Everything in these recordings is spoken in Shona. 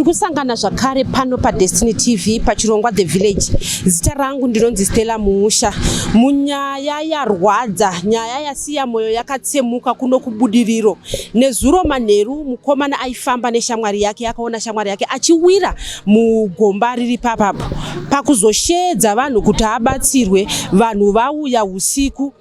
Tiri kusangana zvakare pano paDestiny TV pachirongwa The Village. Zita rangu ndinonzi Stella Muusha. Munyaya yarwadza, nyaya yasiya moyo yakatsemuka kuno kubudiriro. Nezuro manheru mukomana aifamba neshamwari yake akaona shamwari yake achiwira mugomba riri papapo. Pakuzosheedza vanhu kuti abatsirwe, vanhu vauya usiku.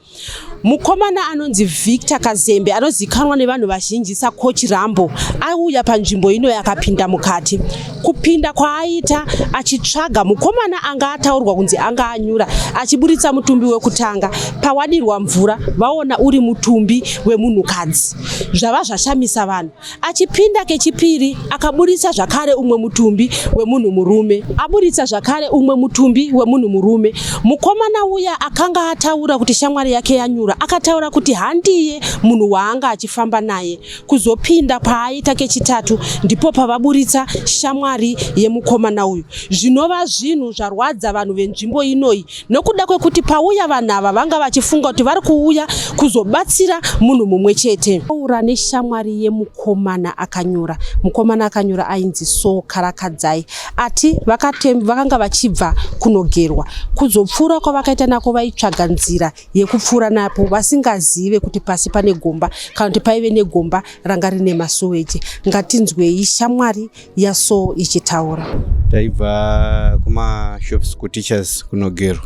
Mukomana anonzi Victor Kazembe anozikanwa nevanhu vazhinji saCoach Rambo auya panzvimbo ino akapinda mukati. Kupinda kwaaita achitsvaga mukomana anga ataurwa kunzi anga anyura achiburitsa mutumbi wekutanga pawadirwa mvura vaona uri mutumbi wemunhukadzi zvava zvashamisa vanhu. Achipinda kechipiri akaburitsa zvakare umwe mutumbi wemunhu murume. Aburitsa zvakare umwe mutumbi wemunhu murume. Mukomana uya akanga ataura kuti shamwari yake yanyura akataura kuti handiye munhu waanga achifamba naye. Kuzopinda kwaaita kechitatu ndipo pavaburitsa shamwari yemukomana uyu zvinova zvinhu zvarwadza vanhu venzvimbo inoyi nokuda kwekuti pauya vanhu ava vanga vachifunga kuti vari kuuya kuzobatsira munhu mumwe chete. Taura neshamwari yemukomana akanyura. Mukomana akanyura ainzi Saul Karakadzai. Ati vakanga vachibva kunogerwa. Kuzopfuura kwavakaita nako vaitsvaga nzira yekupfuura napo vasingazive kuti pasi pane gomba kana kuti paive negomba ranga rine masuweji. Ngatinzwei shamwari yaSaul ichitaura. Taibva kumashops kuteachers kunogerwa.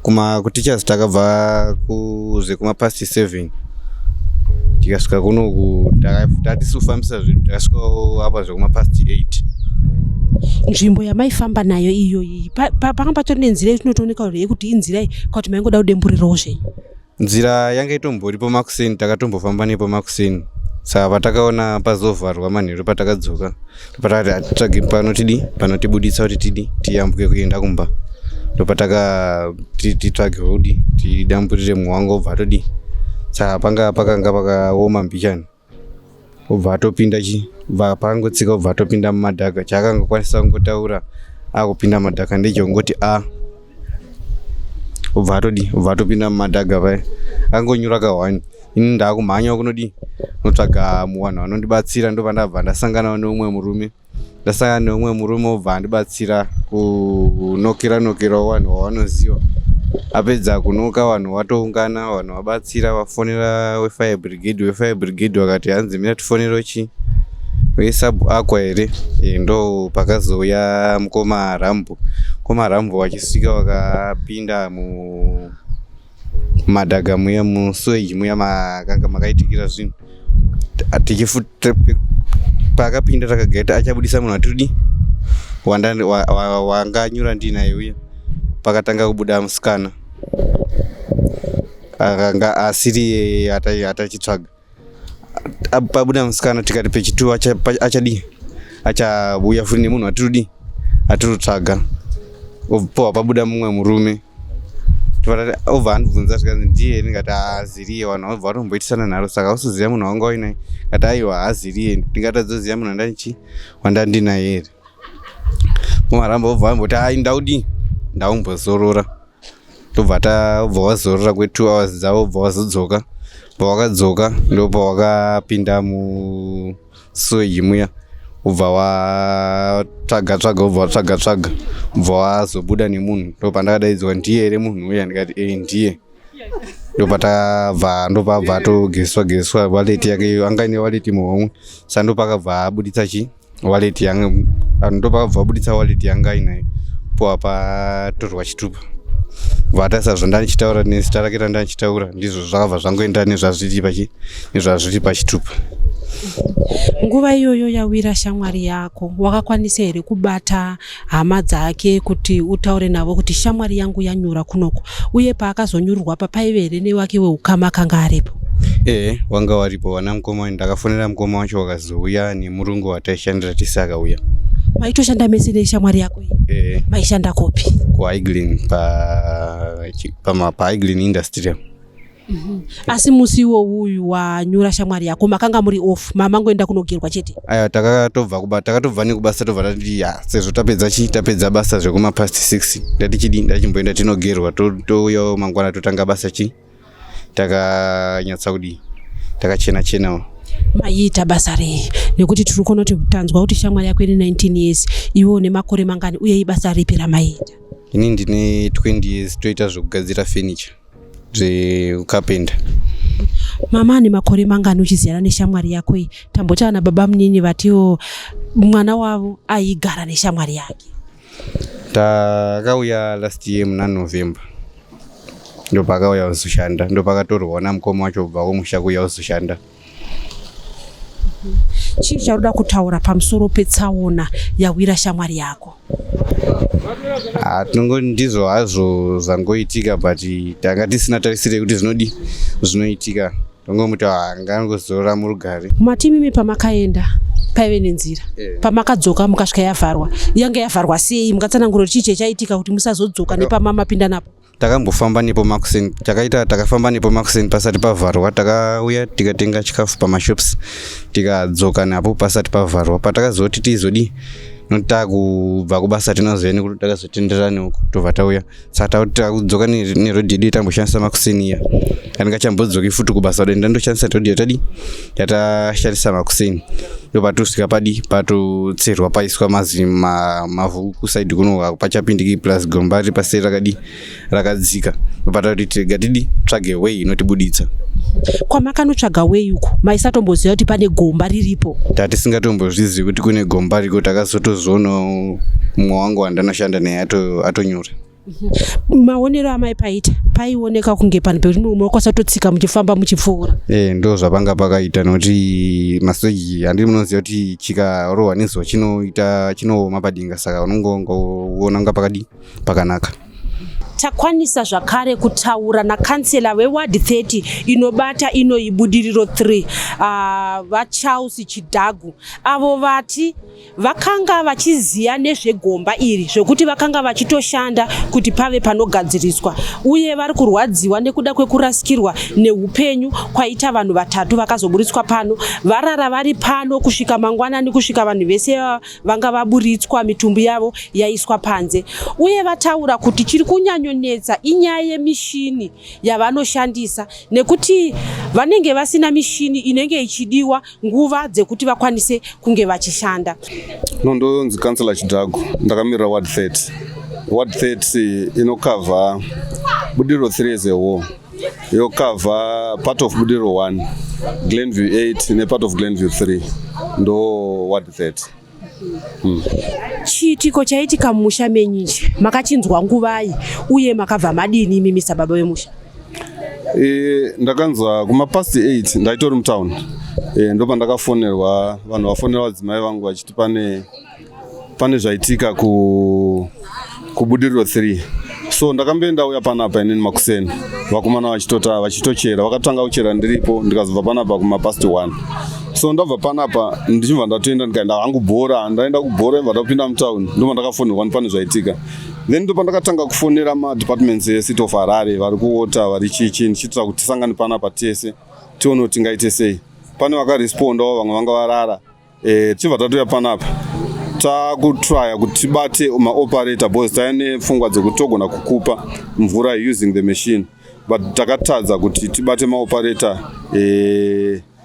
Kuma kuteachers takabva kuze kuma past 7 tikasvika kunoku tatisi kufambisa zvinhu takasvika apa zvekuma past 8. Nzvimbo yamaifamba nayo iyoyi panga patori nenzira inotooneka yekuti inzira iyi kana kuti maingoda kudemburirawo zvenyu? Nzira yanga itomboripo makuseni takatombofamba nepo makuseni saka patakaona pazovharwa manheru patakadzoka patakati hatitsvage panotidi panotibuditsa kuti tidi tiyambuke kuenda kumba ndopataka titsvage kudi tidamburire mumwe wangu obva atodi saka panga pakanga pakaoma mbichana obva atopinda chi bva paangotsika obva atopinda mumadhaka chaakangokwanisa kungotaura akupinda madhaka ndechekungoti a obva atodi obva atopinda mumadhaga paya akangonyura kahwani ini ndaakumhanya kunodii kunotsvaga muvanhu vanondibatsira ndopandabva ndasangana neumwe murume ndasangana neumwe murume obva andibatsira kunokera nokerawo vanhu vavanoziva apedza kunoka vanhu vatoungana vanhu vabatsira vafonera wefire brigade wefire brigade vakati hanzi mira tifonero chi wesub aqua here e, ndo pakazouya mukoma rambo mukoma rambo vachisvika vakapinda mu madhaga muya musewage muya makanga makaitikira zvinhu paakapinda takagaita achabudisa munhu atiridi wanga anyura ndinaye uya pakatanga kubuda musikana akanga asiri atachitsvaga pabuda musikana tikati pechitu achadii achauya futi nemunhu atirudi atirutsvaga powa pabuda mumwe murume obva andibvunza zvikanzi ndiye ndingati haaziriye vanhu vabva vatomboitisana nharo saka hausiziva munhu wanga uinaye kati aiwa haaziriye ndingatadzoziva munhu wandanichi wandandinaye here umaramba obva amboti ai ndaudii ndaumbozorora tobva tabva wazorora kwe two hours dzavo bva wazodzoka pawakadzoka ndopawakapinda musewage muya ubva watsvaga tsvaga ubva watsvaga tsvaga ubva wazobuda nemunhu ndopandakadaidzwa ndiye here munhu uya ndikati e ndiye ndopatabva ndopabva atogeswa geswa wallet yake anga ine wallet muhomwe sa ndopakabva abuditsa chii wallet yanga ndopakabva abuditsa wallet yanga ainayo powa patorwa chitupa vatarisa zvandanichitaura nezita rake randanichitaura ndizvo zvakabva zvangoenda nezvazviri pachi nezvazviri pachitupa nguva iyoyo yawira shamwari yako wakakwanisa here kubata hama dzake kuti utaure navo kuti shamwari yangu yanyura kunoko uye paakazonyururwa pa paive here newake weukama akanga aripo ee wanga waripo wana mukoma ndakafonera mukoma wacho wakazouya nemurungu wataishandira tese akauya maitoshanda mese neshamwari yako iyi ee maishanda kupi kuiglin pa paIglin industry Asi musi iwowu uyu wanyura shamwari yako makanga muri off mamangoenda kunogerwa chete? Aiwa takatobva kuba takatobva nekubasa tobva tati ya sezvo tapedza chi tapedza basa zvekuma past 6 ndati chidi ndachimboenda tinogerwa touyawo to mangwana totanga basa chi takanyatsa kudii takachena chenawo. Maiita basa rei? Nekuti tiri kuona kuti tanzwa kuti shamwari yako ine 19 years, iwe une makore mangani, uye ibasa ripi ramaiita? Ini ndine 20 years, toita zvekugadzira furniture, zvekukapenda. Mama, ane makore mangani uchiziyana neshamwari yako iyi? Tamboti ana baba munini vatiwo mwana wavo aigara neshamwari yake. Takauya last year muna November, ndopakauya kuzoshanda, ndopakatorwawo namukoma wacho kubva kumusha kuuya kuzoshanda. Chii chaunoda kutaura pamusoro petsaona yawira shamwari yako? Ah, tinongoti ndizvo hazvo zvangoitika, but tanga tisina tarisiro yekuti zvinodi zvinoitika. Tongomuti ngangozorora murugare. Matimimi pamakaenda paive nenzira? Eh. Pamakadzoka mukasvika yavharwa, yange yavharwa sei? Mungatsanangura kuti chii chaitika kuti musazodzoka nepamamapinda napo? Takambofamba nepo makuseni, takaita takafamba nepo makuseni pasati pavharwa. Takauya tikatenga chikafu pamashops, tikadzoka napo pasati pavharwa. Patakazoti tizodi nokuti takubva kubasa, tinoziva nekuti takazotenderera neuku, tobva tauya. Saka takuti takudzoka nerodhi yedu yatamboshandisa makuseni iya, andingachambodzoki futi kubasa kuda ndandoshandisa rodhi yatadi yatashandisa makuseni. Ndopatosvika padi patotserwa, paiswa mazi mavhu kusaidi kuno, pachapindiki, plus gomba riri paseri rakadi rakadzika. Ndopatati tega tidi tsvage way inotibuditsa. Kwamakanotsvaga way uku, maisatomboziva kuti pane gomba riripo? Tatisingatombozvizivi kuti kune gomba riko. Takazotozoonawo mumwe wangu wandanoshanda naye atonyura. Maonero amai paita, paioneka kunge panhu pekuti munokwanisa kutotsika muchifamba muchipfuura? E, ndo zvapanga pakaita, nokuti masoji handiri, munoziva kuti chikarohwa nezuva chinoita chinooma padinga, saka unongongoona kunga pakadi pakanaka. Takwanisa zvakare kutaura nakansela weward 30 inobata inoyi Budiriro 3, vaCharles Chidhagu, avo vati vakanga vachiziva nezvegomba iri, zvekuti vakanga vachitoshanda kuti pave panogadziriswa, uye vari kurwadziwa nekuda kwekurasikirwa neupenyu kwaita vanhu vatatu vakazoburitswa pano. Varara vari pano kusvika mangwanani, kusvika vanhu vese vanga vaburitswa, mitumbi yavo yaiswa panze. Uye vataura kuti chiri kunyanyonetsa inyaya yemishini yavanoshandisa, nekuti vanenge vasina mishini inenge ichidiwa nguva dzekuti vakwanise kunge vachishanda. No, ndonzi Councillor Chidhago, ndakamirira ward 30. Ward 30 inokavha Budiriro 3 as a whole, yokavha part of Budiriro 1, Glenview 8 nepart of Glenview 3. Ndo ward 30. Chiitiko chaitika mumusha menyu ichi makachinzwa nguvai, uye makabva madini imimi sababa vemusha? E, ndakanzwa kumapast 8, ndaitori mutown. E, ndopandakafonerwa, vanhu vafonera vadzimai vangu vachiti pane zvaitika kuBudiriro 3. So ndakambe ndauya panapa inini makuseni, vakomana vachitota vachitochera. Vakatanga kuchera ndiripo, ndikazobva panapa kumapast 1. So ndabva panapa ndichibva ndatoenda, ndikaenda hangu bhora. Ndaenda kubhora, ibva ndapinda mutown, ndobva ndakafonerwa pane zvaitika. Then ndopandakatanga kufonera madepartments eCity of Harare, vari kuwater, vari chichi, ndichiitira kuti tisangane panapa tese tione kuti tingaite sei. Pane vakarespondawo, vamwe vanga varara. Tichibva tatouya panapa, takutrya kuti tibate maoperator, because taine pfungwa dzekuti togona kukupa mvura using the machine, but takatadza kuti tibate maoperator.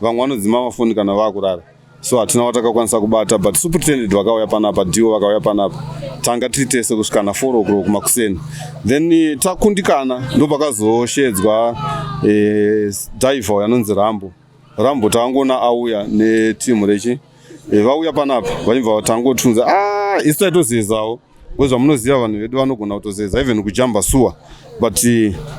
Vamwe vanodzima mafoni kana vakurara, so hatina watakakwanisa kubata, but superintendent vakauya panapa, dio vakauya panapa. Tanga tiri tese kusvika na4 o'clock makuseni. Then takundikana, ndopakazoshedzwa diver anonzi Rambo. Rambo taangoona auya netimu rechi. Vauya panapa, vachibva tangotunza. Ah, isu taitozezawo, wezvamunoziva vanhu vedu vanogona kutozeza, even kujamba sewer, but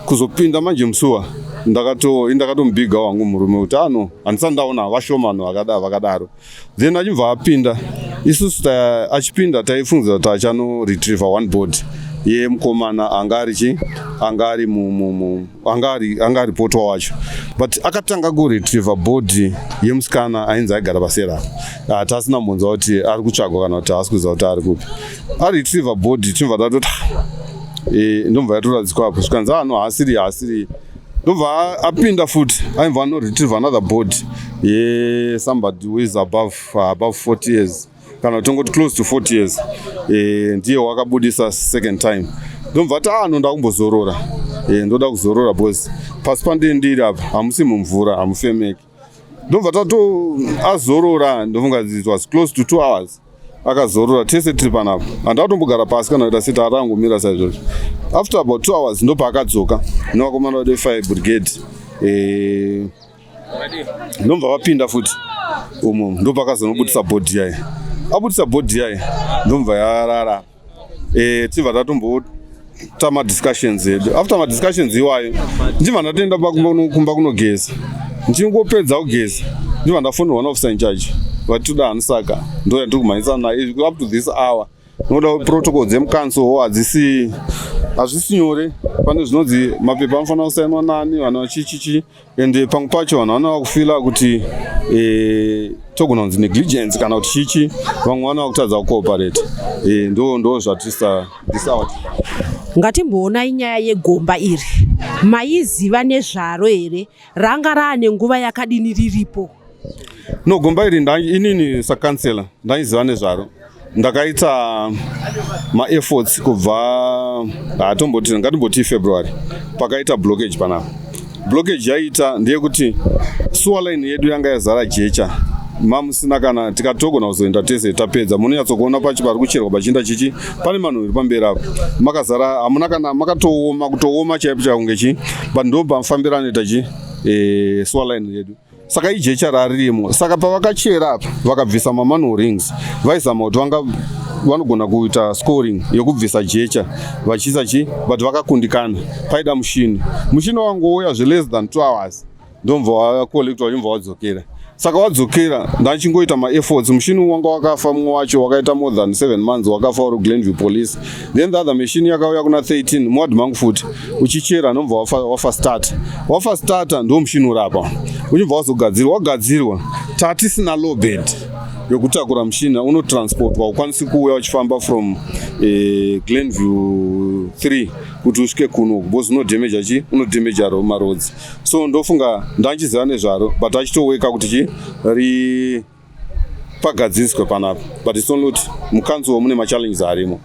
kuzopinda manje musewer, ndakatomubhiga wangu murume kuti ano handisati ndaona vashoma vanhu vakadaro. Then achibva apinda, isusu achipinda taifungidzira kuti achanoretrieve one body yemukomana anga ari chi anga ari anga aripotwa wacho, but akatanga kuretrieve body yemusikana ainzi aigara pasera. Tasina mbonzwa kuti ari kutsvagwa kana kuti haasi kuziva kuti ari kupi. Aretrieve body, tinobva tatoti ndomva yatoradzikwa apo. Zvikanzi ano haasiri, haasiri. Ndobva apinda futi, aibva anoretrieve another body yesomebody who is above 40 years, kana tongoti close to 40 years. Ndiye wakabudisa second time. Ndomva ti ano ndakumbozorora, ndoda kuzorora because pasi pandiri ndiri apa hamusi mumvura, hamufemeki. Ndobva tato azorora, ndofunga it was close to 2 hours akazorora. Tese tiri panapa, handatombogara pasi kana kuita seti, atangomira saizvozvo. After about 2 hours ndopaakadzoka nevakomana vedu fire brigade. Ndobva vapinda futi umo, ndopakazonobudisa body yaye. Abudisa body yaye, ndomva yarara. Tibva tatomboita madiscussions edu. After madiscussions iwayo, ndibva ndatoenda kumba kunogeza. Ndichingopedza kugeza, ndibva ndafonerwa naofficer in charge, vati toda Hanisaka. Ndo yandiri kumhanyisana naye up to this hour. Noda protocol dzemucouncil hadzisi, hazvisi nyore. Pane zvinonzi mapepa anofanira kusainwa nani, vanhu vachichichi, ende pamwe pacho vanhu vanova kufeela kuti togona kunzi negligence kana kuti chichi. Vamwe vanova kutadza kucooperate. Ndo zvatisa this hour. Ngatimboonai nyaya yegomba iri. Maiziva nezvaro here? Ranga raane nguva yakadini riripo? No, gomba iri inini sakansela ndaiziva nezvaro. Ndakaita maefforts kubva, hatomboti, ngatimboti February pakaita blockage panapa. Blockage yaita ndeyekuti sewer line yedu yanga yazara jecha, mamusina kana tikatogona kuzoenda tese tapedza. Munonyatsokuona pacho pari kucherwa pachienda chichi, pane manhu iri pamberi apo makazara, hamuna kana, makatooma, kutooma chaipo chaipo kunge chi, but ndo pamufambiro anoita chi sewer line yedu. Saka ijecha raririmo. Saka pavakachera apa, vakabvisa mamanhole rings, vaizama kuti vanga vanogona kuita scoring yekubvisa jecha vachiisa chi, but vakakundikana. Paida mushini. Mushini wangouya zveless than 2 hours, ndomva wacollectwa, uchibva wadzokera. Saka wadzokera, ndachingoita maefforts. Mushini wanga wakafa, mumwe wacho wakaita more than 7 months wakafa uri Glenview Police. Then the other machine yakauya kuna 13 muwadhi mangu futi uchichera, ndomva wafa start, wafa starter. Ndo mushini uri apa, uchibva wazogadzirwa. Wagadzirwa, tatisina low bed yokutakura mushina unotransportwa. Ukwanisi kuuya uchifamba from Glenview 3 kuti usvike kuno, because unodhamager chi, unodhamager maroads. So ndofunga ndanchiziva nezvaro, but achitoweka kuti chi ri pagadziriswe panapa, but it's only kuti mucouncil mune machallenges arimo.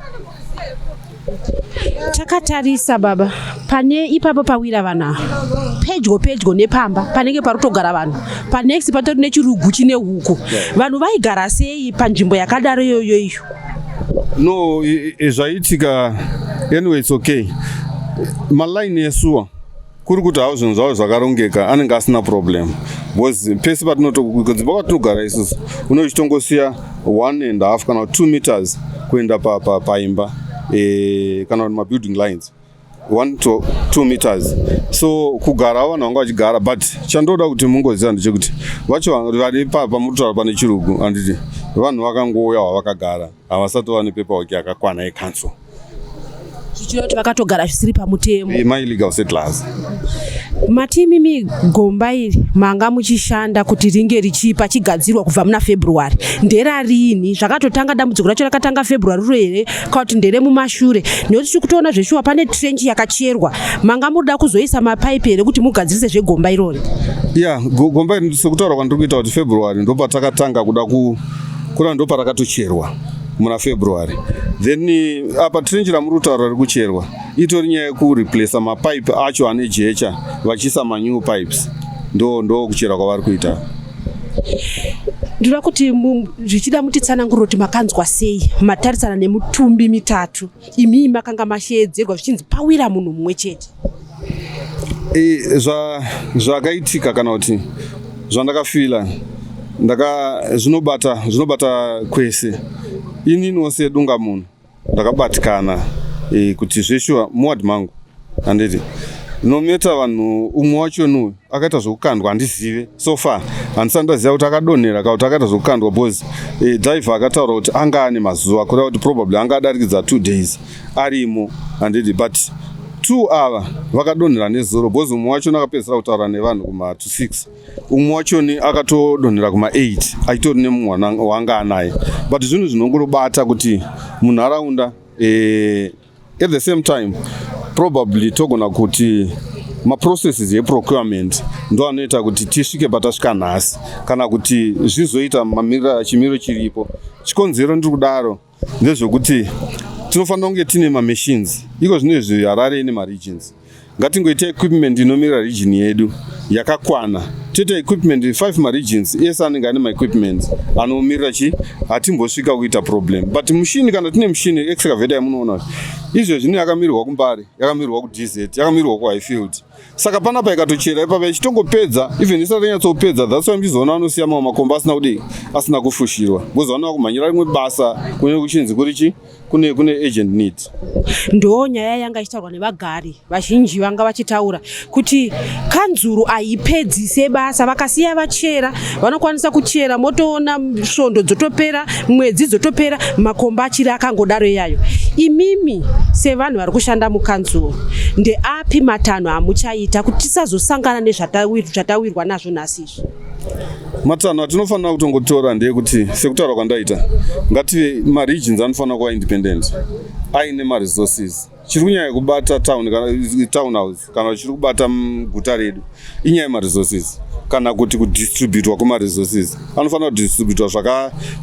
Takatarisa baba, pane ipapo pawira vanhu ava, pedyo pedyo nepamba panenge pari kutogara vanhu, panext patori nechirugu chine huku. Vanhu vaigara sei panzvimbo yakadaro iyoyo iyo? No, zvaitika, anyway, it's okay. Malaini esewer, kuri kuti havo zvinhu zvavo zvakarongeka, anenge asina problem, because pese patinodzimba kwatinogara isusu, unochitongosiya 1.5 kana 2 meters kuenda paimba, kana kuti mabuilding lines, 1 to 2 meters. So kugara vanhu vanga vachigara, but chandoda kuti mungoziva ndechekuti vacho vari pamuri kutaura pane chirugu, handiti vanhu vakangouya hwavakagara, havasati vane paperwork yakakwana yecouncil. Zvichireva kuti vakatogara zvisiri pamutemo. Maillegal settlers. Mati imimi gomba iri manga muchishanda kuti ringe richipa chigadzirwa kubva muna February. Nderarini zvakatotanga? Dambudziko racho rakatanga February ro here, kana kuti ndere mumashure? Nekuti tiri kutoona zveshuwa pane trench yakacherwa. Manga murida kuzoisa mapaipi here kuti mugadzirise zvegomba irori? Ya, gomba iri, sekutaura kwandiri kuita kuti February ndopatakatanga kuda kuna, ndoparakatocherwa muna February. Then apa trench ramuri kutaura riri kucherwa itori nyaya yekureplaca mapaipi acho ane jecha, vachiisa manew pipes. Ndo kuchera kwavari kuita. Ndinoda kuti zvichida mutitsanangurire kuti makanzwa sei matarisana nemutumbi mitatu, imii makanga masheedzerwa zvichinzi pawira munhu mumwe chete. Zvakaitika kana kuti zvandakafeela, ndaka zvinobata kwese. Ininiwo sedunga munhu ndakabatikana, kuti zveshuwa muwadhi mangu, handiti nometa vanhu, umwe wacho nuyu akaita zvokukandwa. Handizive, so far handisati ndaziva kuti akadonhera kana kuti akaita zvokukandwa, because driver akataura kuti anga ane mazuva, kureva kuti probably anga adarikidza 2 days arimo, handiti? But two ava vakadonhera nezuro, because umwe wachona akapedzisira kutaura nevanhu kuma to 6, umwe wachoni akatodonhera kuma8 achitori nemumwe wanga anaye. But zvinhu zvinongorobata kuti munharaunda, at the same time probably togona kuti maprocesses eprocurement ndo anoita kuti tisvike patasvika nhasi, kana kuti zvizoita mamiriro chimiro chiripo. Chikonzero ndiri kudaro ndezvekuti tinofanira kunge tine mamachines. Iko zvino izvi Harare ine maregions. Ngatingoita equipment inomirira region yedu yakakwana. Toita equipment 5 maregions ese anenge ane maequipment anomirira chi, hatimbosvika kuita problem. But mushini, kana tine mushini excavator yamunoona izvo zvino, yakamirirwa kuMbare, yakamirirwa kuDZ, yakamirirwa kuHighfield. Saka panapa ikatochera ipapa ichitongopedza, even isati yanyatsopedza, that's why muchizoona vanosiya mamwe makomba asina kudii, asina kufushirwa, because vanova kumhanyira rimwe basa kune kuchinzi kuri chi kune urgent need. Ndo nyaya yanga ichitaurwa nevagari vazhinji. Vanga vachitaura kuti kanzuru haipedzise basa. Vakasiya vachera, vanokwanisa kuchera, motoona svondo dzotopera, mwedzi dzotopera, makomba achiri akangodaro iyayo. Imimi sevanhu vari kushanda mukanzuru, ndeapi matanho amuchaita kuti tisazosangana nezvatawirwa nazvo nhasi izvi? Matanho atinofanira kutongotora ndeyekuti, sekutaura kwandaita, ngative maregions anofanira kuva independent, aine maresources. Chiri kunyanya kubata town kana town house kana chiri kubata guta redu inyaya yemaresources, kana kuti kudistributwa kwemaresources. Anofanira kudistributwa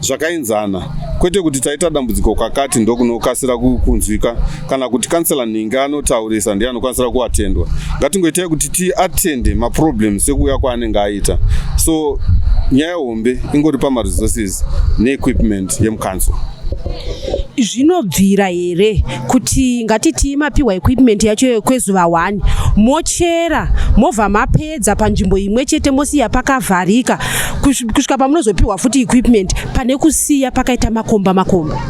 zvakaenzana, kwete kuti taita dambudziko kakati ndokunokasira kunzwika, kana kuti kansela nhingi anotaurisa ndiye anokwanisira kuatendwa. Ngatingoitai kuti tiatende maproblems sekuuya kwaanenge aita. So nyaya hombe ingori pamaresources neequipment yemucouncil. Zvinobvira here kuti ngatiti mapiwa equipment yacho kwezuva 1, mochera, movha mapedza panzvimbo imwe chete, mosiya pakavharika kusvika pamunozopiwa futi equipment, pane kusiya pakaita makomba makomba?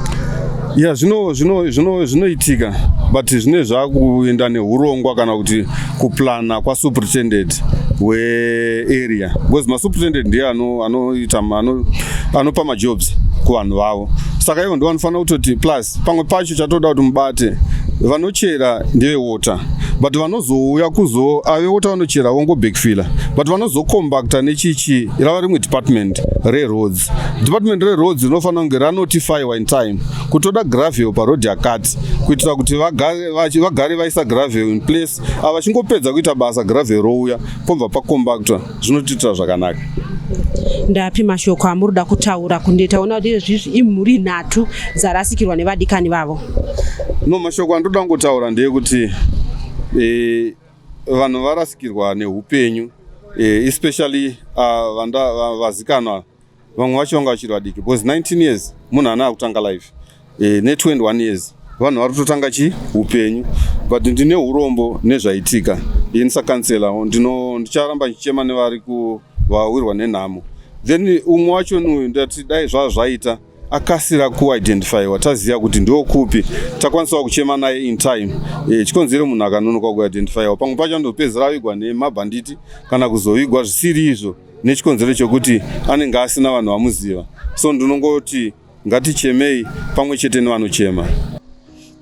Ya, zvinoitika, but zvine zvakuenda neurongwa kana kuti kuplana kwasuperintendent wearea, because masuperintendent ndiye anoita anopa majobs kuvanhu vavo. Saka ivo ndo vanofanira kutoti. Plus pamwe pacho chatoda kuti mubate vanochera ndevewater, but vanozouya kuzo avewater vanochera vongobackfilla, but vanozocompacta nechichi rava rimwe department reroads. Department reroads rinofanira kunge ranotifywa in time kutoda gravel paroad yakati, kuitira kuti vagare vaisa gravel in place. Ava vachingopedza kuita basa, gravel rouya, pobva pacompactwa, zvinotiitira zvakanaka. Ndapi mashoko amuri kutaura kunde taona kuti izvizvi imhuri nhatu dzarasikirwa nevadikani vavo? No, mashoko andoda kungotaura ndeyekuti vanhu varasikirwa neupenyu, especially vazikanwa, vamwe vacho vanga vachiri vadiki, because 19 years munhu ana akutanga life, ne21 years vanhu vari kutotanga chi upenyu. But ndine urombo nezvaitika. Ini sakansela ndicharamba ndichichema nevari vawirwa nenhamo. Then umwe wacho uyu, ndati dai zvava zvaita akasira kuidentifyiwa, taziva kuti ndokupi, takwanisawo kuchema naye in time. Chikonzero munhu akanonoka kuidentifyiwa, pamwe pacho andopedzera avigwa nemabhanditi kana kuzovigwa zvisiri izvo, nechikonzero chokuti anenge asina vanhu vamuziva. So ndinongoti ngatichemei pamwe chete nevanochema.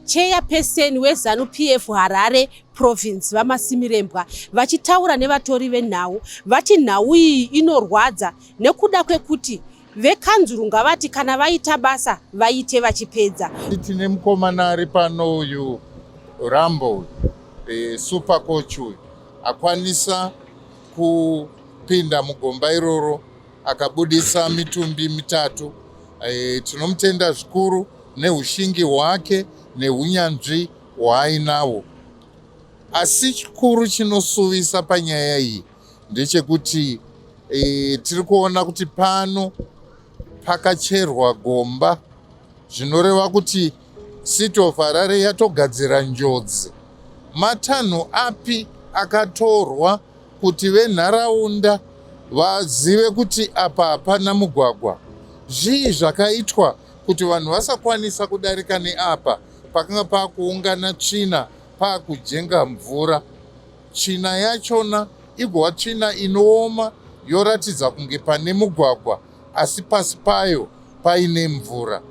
Chairperson weZANU PF Harare Province, VaMasimirembwa, vachitaura nevatori venhau, vati nhau iyi inorwadza nekuda kwekuti vekanzuru ngavati kana vaita basa vaite vachipedza. Tine mukomana ari pano uyu, Rambo, super coach uyu, akwanisa kupinda mugomba iroro akabudisa mitumbi mitatu. Tinomutenda zvikuru neushingi hwake neunyanzvi hwaainahwo. Asi chikuru chinosuvisa panyaya iyi ndechekuti tiri kuona kuti pano pakacherwa gomba, zvinoreva kuti City of Harare yatogadzira njodzi. Matanho api akatorwa kuti venharaunda vazive kuti apa hapana mugwagwa? Zvii zvakaitwa kuti vanhu vasakwanisa kudarika neapa pakanga paakuungana tsvina, paakujenga mvura? Tsvina yachona igova tsvina inooma, yoratidza kunge pane mugwagwa, asi pasi payo paine mvura.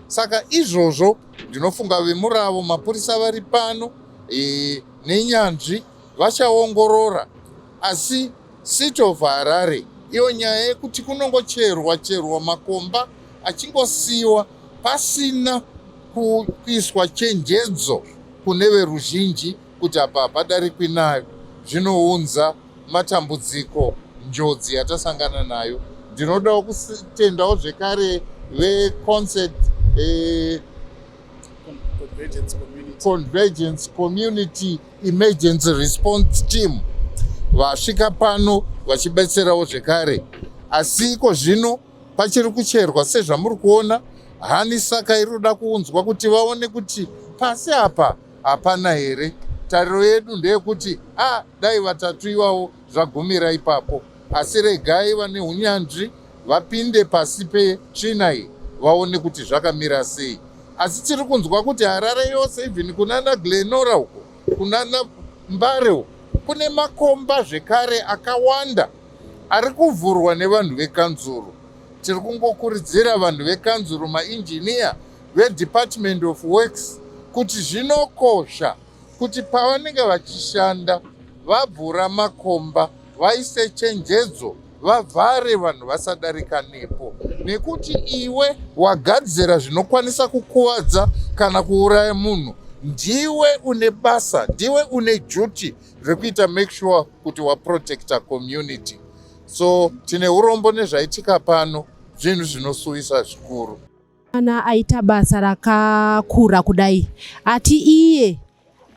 Saka izvozvo ndinofunga vemuravo, mapurisa vari pano nenyanzvi vachaongorora. Asi City of Harare iyo, nyaya yekuti kunongocherwa cherwa makomba achingosiyiwa pasina kuiswa chenjedzo kune veruzhinji kuti apa hapadarikwi nayo, zvinounza matambudziko, njodzi yatasangana nayo. Ndinodawo kutendawo zvekare veconcert Convergence Community. Convergence Community Emergency Response Team vasvika pano vachibetserawo zvekare. Asi iko zvino pachiri kucherwa sezvamuri kuona, hani saka iri kuda kuunzwa kuti vaone kuti pasi apa hapana here. Tariro yedu ndeyekuti a dai vatatu ivavo zvagumira ipapo, asi regai vane unyanzvi vapinde pasi petsvina iyi vaone kuti zvakamira sei. Asi tiri kunzwa kuti Harare yose, even kunana Glenora uko, kunana Mbare uko, kune makomba zvekare akawanda ari kuvhurwa nevanhu vekanzuru. Tiri kungokurudzira vanhu vekanzuru, mainjiniya veDepartment of Works, kuti zvinokosha kuti pavanenge vachishanda vavhura makomba, vaise chenjedzo, vavhare vanhu vasadarika nepo, nekuti iwe wagadzira zvinokwanisa kukuvadza kana kuuraya munhu. Ndiwe une basa, ndiwe une duty rekuita make sure kuti waprotecta community. So tine urombo nezvaitika pano, zvinhu zvinosuwisa zvikuru. Kana aita basa rakakura kudai, ati iye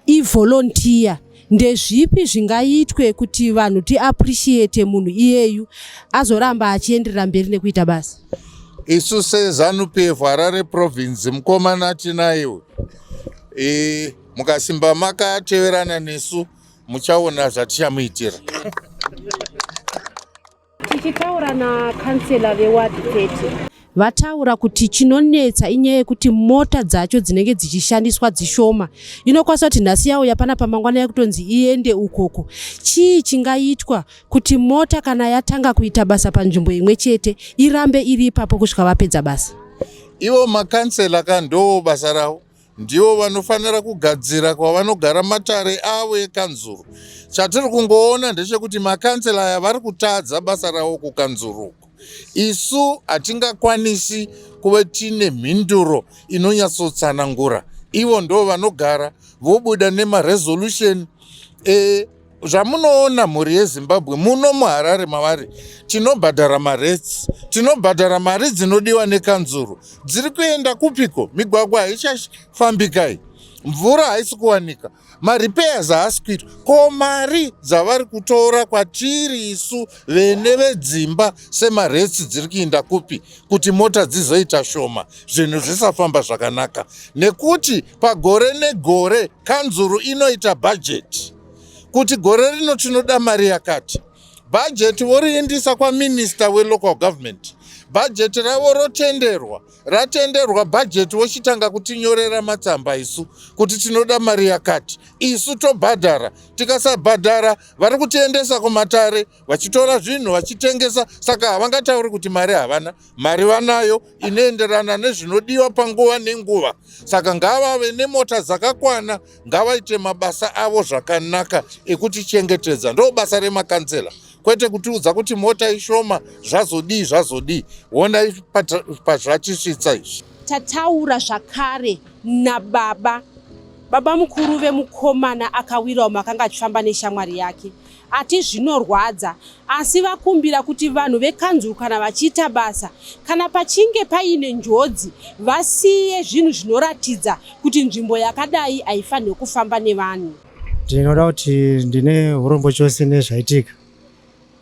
ivolunteer, ndezvipi zvingaitwe kuti vanhu tiappreciate munhu iyeyu azoramba achienderera mberi nekuita basa? Isu seZANU PF Harare Province, mukomana tinaye. Mukasimba makateverana nesu, muchaona zvatichamuitira. Tichitaura nakansela veward 30, vataura kuti chinonetsa inyaya yekuti mota dzacho dzinenge dzichishandiswa dzishoma. Inokwanisa kuti nhasi yauya panapa, mangwana yakutonzi iende ukoko. Chii chingaitwa kuti mota kana yatanga kuita basa panzvimbo imwe chete irambe iri ipapo kusvika vapedza basa? Ivo makansela ka, ndo basa ravo, ndivo vanofanira kugadzira kwavanogara matare avo ekanzuru. Chatiri kungoona ndechekuti makansela aya vari kutadza basa ravo kukanzuruko. Isu hatingakwanisi kuve tine mhinduro inonyatsotsanangura. Ivo ndo vanogara vobuda nemaresolution. Zvamunoona, mhuri yeZimbabwe, muno muHarare mavari tinobhadhara marates, tinobhadhara mari dzinodiwa nekanzuru. Dziri kuenda kupiko? Migwagwa haichafambikai, mvura haisi kuwanika, marepairs haasi kuitwa. Ko mari dzavari kutora kwatiri isu vene vedzimba semarates dziri kuinda kupi, kuti mota dzizoita shoma, zvinhu zvisafamba zvakanaka? Nekuti pagore negore kanzuru inoita bhajeti kuti gore rino tinoda mari yakati. Bhajeti voriindisa kwaminista welocal government, bhajeti ravo rotenderwa. Ratenderwa bhajeti, vochitanga kutinyorera matsamba isu kuti tinoda mari yakati. Isu tobhadhara. Tikasabhadhara, vari kutiendesa kumatare, vachitora zvinhu vachitengesa. Saka havangatauri kuti mari havana. Mari vanayo, inoenderana nezvinodiwa panguva nenguva. Saka ngavave nemota dzakakwana, ngavaite mabasa avo zvakanaka ekutichengetedza. Ndo basa remakansela, kwete kutiudza kuti mota ishoma, zvazodii, zvazodii. Honai pazvatisvitsa izvi. Tataura zvakare nababa baba mukuru vemukomana akawirawo makanga achifamba neshamwari yake. Ati zvinorwadza, asi vakumbira kuti vanhu vekanzuru kana vachiita basa, kana pachinge paine njodzi, vasiye zvinhu zvinoratidza kuti nzvimbo yakadai haifanirwi kufamba nevanhu. Ndinoda kuti ndine urombo chose nezvaitika.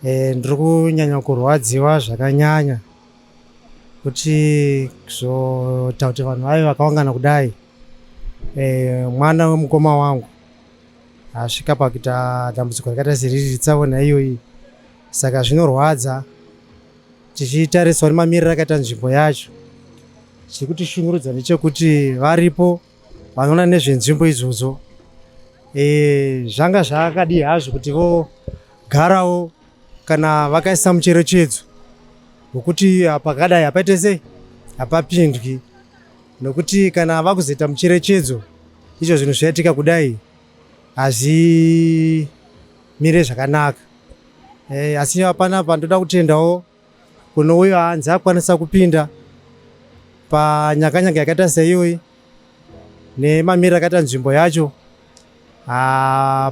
Ndiri kunyanya kurwadziwa zvakanyanya kuti kuzoita kuti vanhu vave vakaungana kudai. Mwana wemukoma wangu asvika pakuita dambudziko rakaita seriri, tsaona iyoyi. Saka zvinorwadza tichitarisawo nemamiriro akaita nzvimbo yacho. Chiri kutishungurudza ndechekuti varipo vanoona nezvenzvimbo idzodzo, zvanga zvakadii hazvo kuti vogarawo kana vakaisa mucherechedzo wekuti pakadai hapaite sei, hapapindwi, nokuti kana vakuzoita mucherechedzo izvo zvinhu zvaitika kudai hazvimire zvakanaka. Asi panapa ndoda kutendawo kuno uyo hanzi akwanisa kupinda panyakanyaka yakaita seiyoyi nemamiriro akaita nzvimbo yacho.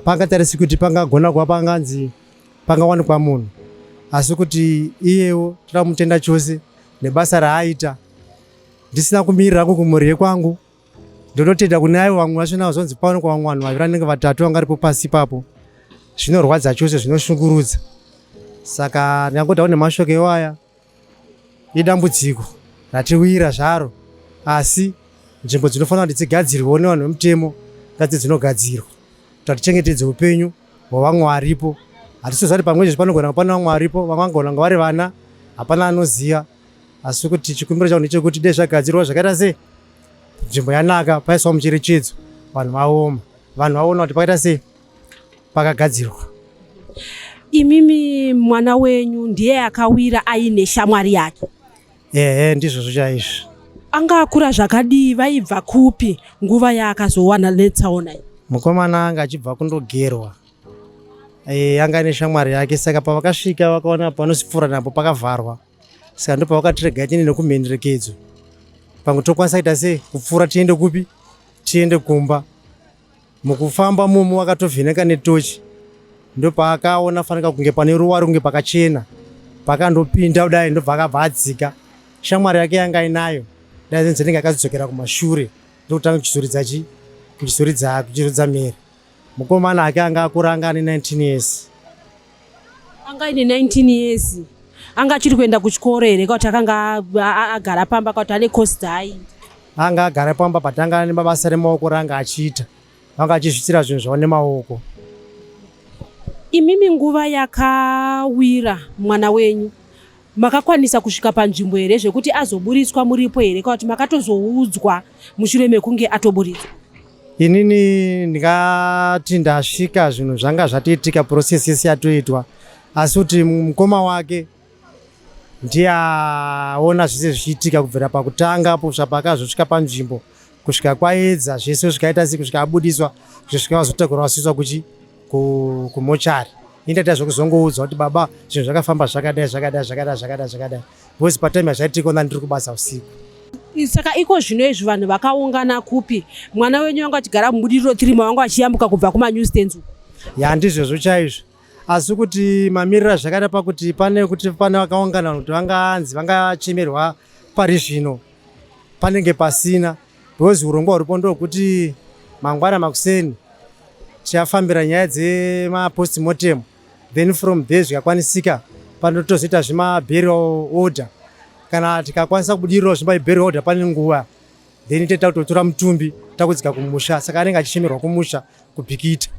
Pangatarisi kuti pangagona kuva panganzi pangawanikwa munhu, asi kuti iyewo toda kumutenda chose nebasa raaita. Ndisina kumirira hangu kumhuri yekwangu. Ndinotenda kune aivo vamwe vachona vazonzi pano kwa vamwe vanhu vaviri vanenge vatatu vanga varipo pasi ipapo. Zvinorwadza chose, zvinoshungurudza. Saka ndingangotawo nemashoko iwaya, idambudziko ratiwira zvaro, asi nzvimbo dzinofanira kuti dzigadzirwewo nevanhu vemutemo ngadzi dzinogadzirwa kuti tichengetedze upenyu hwevamwe varipo. Hatisiziva kuti pamwe izvezvi panogona pane vamwe varipo, vamwe vangagona kunge vari vana, hapana anoziva. Asi kuti chikumbiro changu ndechekuti dai zvagadzirwa zvakaita sei, nzvimbo yanaka, paiswa mucherechedzo, vanhu vaoma, vanhu vaona kuti pakaita sei, pakagadzirwa. Imimi mwana wenyu ndiye akawira aine shamwari yake? Ehe, ndizvozvo chaizvo. Anga akura zvakadii? Vaibva kupi nguva yaakazowana netsaona iyi? Mukomana anga achibva kundogerwa, anga ane shamwari yake. Saka pavakasvika vakaona panosipfuura napo pakavharwa, saka ndopavakati regai tiende nekumhenderekedzo, pamwe tokwanisa kuita sei kupfuura, tiende kupi, tiende kumba. Mukufamba mumu vakatovheneka netochi, ndopaakaona fanika kunge pane ruwa kunge pakachena, pakandopinda kudai ndobva akabva adzika. Shamwari yake yanga inayo dai zinenge akazodzokera kumashure, ndokutanga kuchizoridza chi kuchizoridza kuchizoridza mhere. Mukomana ake anga akura, anga ane 19 years. Anga aine 19 years, anga achiri kuenda kuchikoro here, kuti akanga agara pamba, kuti ane kosi dzaaiita? Anga agara pamba, but anga ane mabasa remaoko ranga achiita, vanga achizviitira zvinhu zvavo nemaoko. Imimi nguva yakawira mwana wenyu makakwanisa kusvika panzvimbo here zvekuti azoburitswa muripo here, kana kuti makatozoudzwa mushure mekunge atoburitswa? Inini ndingati ndasvika zvinhu zvanga zvatoitika, process yese yatoitwa, asi kuti mukoma wake ndiye aona zvese zvichiitika kubvira pakutanga kusvika paakazosvika panzvimbo, kusvika kwaedza zvese, zvikaita sei, kusvika abudiswa, kusvika vazotakurwa vasiswa kuchi kumochari. Indaita zvekuzongoudzwa kuti baba, zvinhu zvakafamba zvakadai, zvakadai, zvakadai, zvakadai, zvakadai, because patime yazvaitika ona ndiri kubasa usiku. Saka iko zvino izvi vanhu vakaungana kupi? Mwana wenyu vanga vachigara muBudiriro 3, mavanga vachiyambuka kubva kumaNewstands uku? Ya, ndizvozvo chaizvo. Asi kuti mamiriro azvakaita pakuti pane kuti pane vakaungana kuti vanganzi vangachemerwa pari zvino, panenge pasina, because urongwa huripo ndokuti mangwana makuseni tichafambira nyaya dzemapostmortem, then from there zvikakwanisika panotozoita zvemaburial order. Kana tikakwanisa kubudirirawo zvemaburial order pane nguva, then toita kutotora mutumbi takudzika kumusha. Saka anenge achichemerwa kumusha kuBhikita.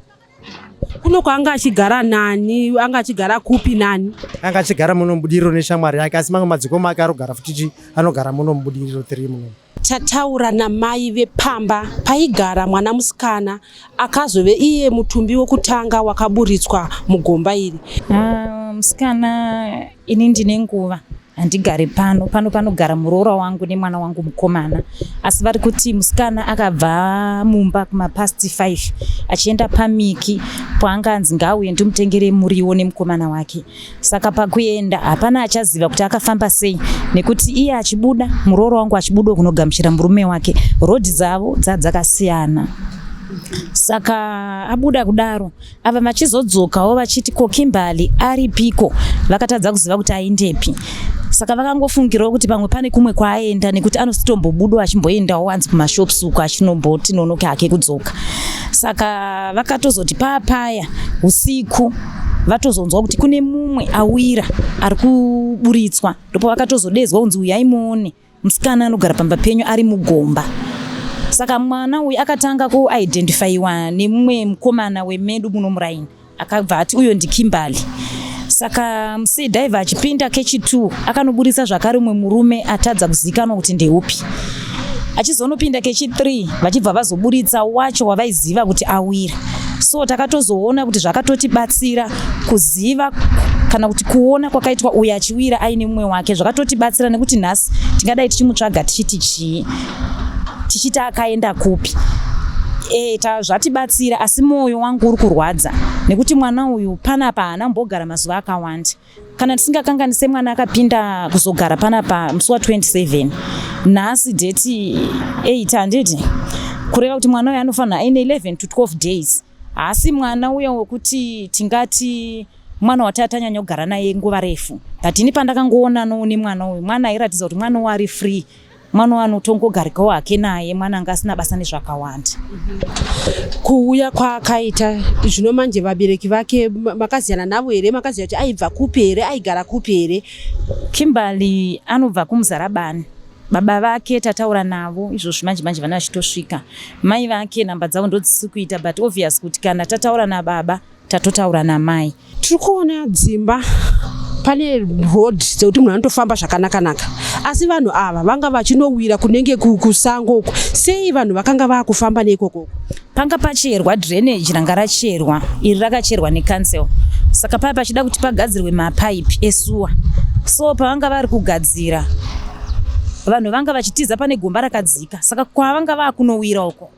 Kuno kwaanga achigara nani? Anga achigara kupi, nani? Anga achigara muno muBudiriro neshamwari yake, asi mamwe madzikoma ake arikugara futi chi anogara muno muBudiriro 3 muno. Tataura namai vepamba paigara mwana musikana akazove iye mutumbi wekutanga wakaburitswa mugomba iri. Ah, musikana, ini ndine nguva handigari pano. Pano panogara muroora wangu nemwana wangu mukomana, asi vari kuti musikana akabva mumba kumapast 5 achienda pamiki paanga anzi ngaauye ndimutengere muriwo nemukomana wake. Saka pakuenda hapana achaziva kuti akafamba sei, nekuti iye achibuda, muroora wangu achibuda kunogamuchira murume wake, rodhi dzavo dzadzakasiyana. Saka abuda kudaro, ava vachizodzokawo vachiti ko Kimberly aripiko, vakatadza kuziva kuti aendepi. Saka vakangofungirawo kuti pamwe pane kumwe kwaaenda, nekuti anositombobudawo achimboendawo anzi kumashops uko, achinomboti nonoke hake kudzoka. Saka vakatozoti paapaya usiku vatozonzwa kuti kune mumwe awira ari kuburitswa, ndipo vakatozodedzwa kunzi uyai muone musikana anogara pamba penyu ari mugomba. Saka mwana uyu akatanga kuidentifyiwa nemumwe mukomana wemedu muno muraini, akabva ati uyo ndiKimberly. Saka musidhaivha achipinda kechi2 akanoburitsa zvakare umwe murume atadza kuzivikanwa kuti ndeupi. Achizonopinda kechi3 vachibva vazoburitsa wacho wavaiziva kuti awira. So takatozoona kuti zvakatotibatsira kuziva kana kuti kuona kwakaitwa uyo achiwira aine mumwe wake, zvakatotibatsira nekuti nhasi tingadai tichimutsvaga tichiti chii, tichiti akaenda kupi. Zvatibatsira, asi mwoyo wangu uri kurwadza nekuti mwana uyu panapa haana kumbogara mazuva akawanda. Kana tisingakanganise, mwana akapinda kuzogara panapa musi wa27, nhasi date 8, handiti? Kureva kuti mwana uyu anofanira aine 11 to 12 days. Haasi mwana uya wekuti tingati mwana watatanyanya kugara naye nguva refu, but ini pandakangoonanawo nemwana uyu, mwana airatidza kuti mwana uyu ari free. Mwana anotongogarikawo hake naye, mwana anga asina basa nezvakawanda. Kuuya kwaakaita zvino manje, vabereki vake makaziyana navo here? Makaziva kuti aibva kupi here, aigara kupi here? Kimberly anobva kuMuzarabani. Baba vake tataura navo izvozvi manje manje vana vachitosvika. Mai vake nhamba dzavo ndodzisi kuita, but obvious kuti kana tataura nababa tatotaura namai. Tiri kuona dzimba, pane road dzekuti munhu anotofamba zvakanaka-naka, asi vanhu ava vanga vachinowira kunenge kusango uku. Sei vanhu vakanga vaakufamba neikoko? Panga pacherwa drainage ranga racherwa iri, rakacherwa necouncil, saka paya pachida kuti pagadzirwe mapaipi esewer. So pavanga vari kugadzira, vanhu vanga vachitiza pane gomba rakadzika, saka kwavanga vakunowira uko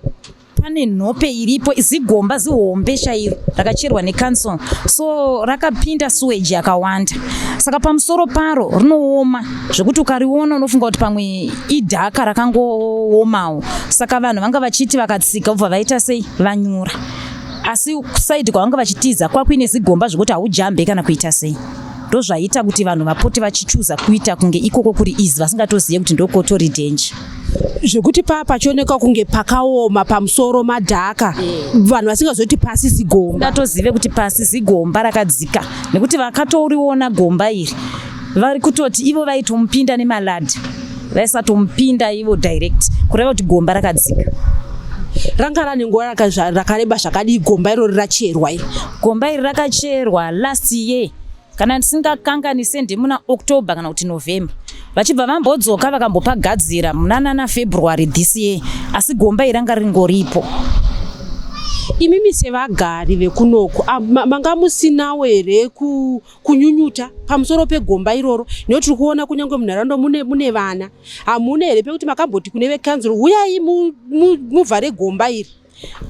pane nhope iripo, zigomba zihombe chairo rakacherwa necouncil. So rakapinda sewage yakawanda, saka pamusoro paro rinooma zvekuti ukariona unofunga kuti pamwe idhaka rakangoomawo. Saka vanhu vanga vachiti vakatsika vobva vaita sei, vanyura. Asi side kwavanga vachitiza kwakuine zigomba zvekuti haujambe kana kuita sei. Ndozvaita kuti vanhu vapote vachichuza kuita kunge ikoko kuri easy, vasingatozive kuti ndokotori danger. Zvekuti paa pachionekwa kunge pakaoma pamusoro madhaka, vanhu vasingazoti pasi zigomba. Ngatozive kuti pasi zigomba rakadzika, nekuti vakatoriona gomba iri vari kutoti ivo vaitomupinda nemaladder, vaisatomupinda ivo direct, kureva kuti gomba rakadzika. Ranga rane nguva rakareba zvakadii gomba irori racherwa iri? Gomba iri rakacherwa last year, kana ndisingakanganise ndemuna October kana kuti November. Vachibva vambodzoka vakambopagadzira munanana February this year, asi gomba iri ranga ringoripo. Imimi sevagari vekunoku, manga musinawo here kunyunyuta pamusoro pegomba iroro? Nekuti tiri kuona kunyange munharaunda mune vana. Hamuna here pekuti makamboti kune vekanzuro, "Uyai muvhare gomba iri"?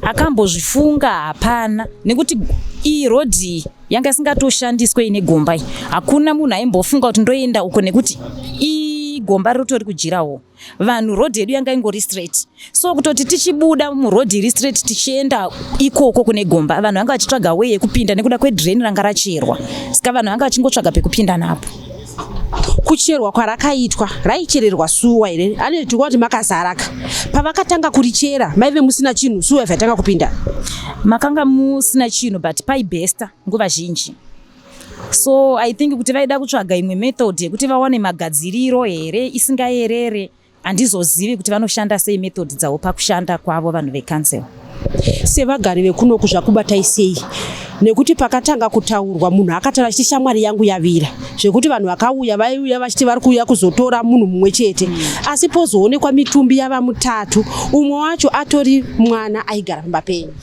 Akambozvifunga hapana, nekuti iyi road iyi yanga isingatoshandiswe ine gomba iyi. Hakuna munhu aimbofunga kuti ndoenda uko, nekuti igomba ritori kujirawo vanhu. Road yedu yanga ingori straight, so kutoti tichibuda muroad iri straight tichienda ikoko kune gomba, vanhu vanga vachitsvaga way yekupinda nekuda kwedrain ranga racherwa. Saka vanhu vanga vachingotsvaga pekupinda napo. Kucherwa kwarakaitwa, raichererwa sewer here? Ane tikuona kuti makazaraka. Pavakatanga kurichera maive musina chinhu, sewer yaitanga kupinda? Makanga musina chinhu, but paibhesta nguva zhinji. So I think kuti vaida kutsvaga imwe method yekuti vawane magadziriro here isingayerere. Handizozivi kuti vanoshanda sei method dzavo pakushanda kwavo vanhu vecouncil. Sevagari vekunoku, zvakubatai sei? Nekuti pakatanga kutaurwa, munhu akataura achiti shamwari yangu yavira, zvekuti vanhu vakauya vaiuya vachiti vari kuuya kuzotora munhu mumwe chete, asi pozoonekwa mitumbi yava mutatu, umwe wacho atori mwana aigara pamba penyu.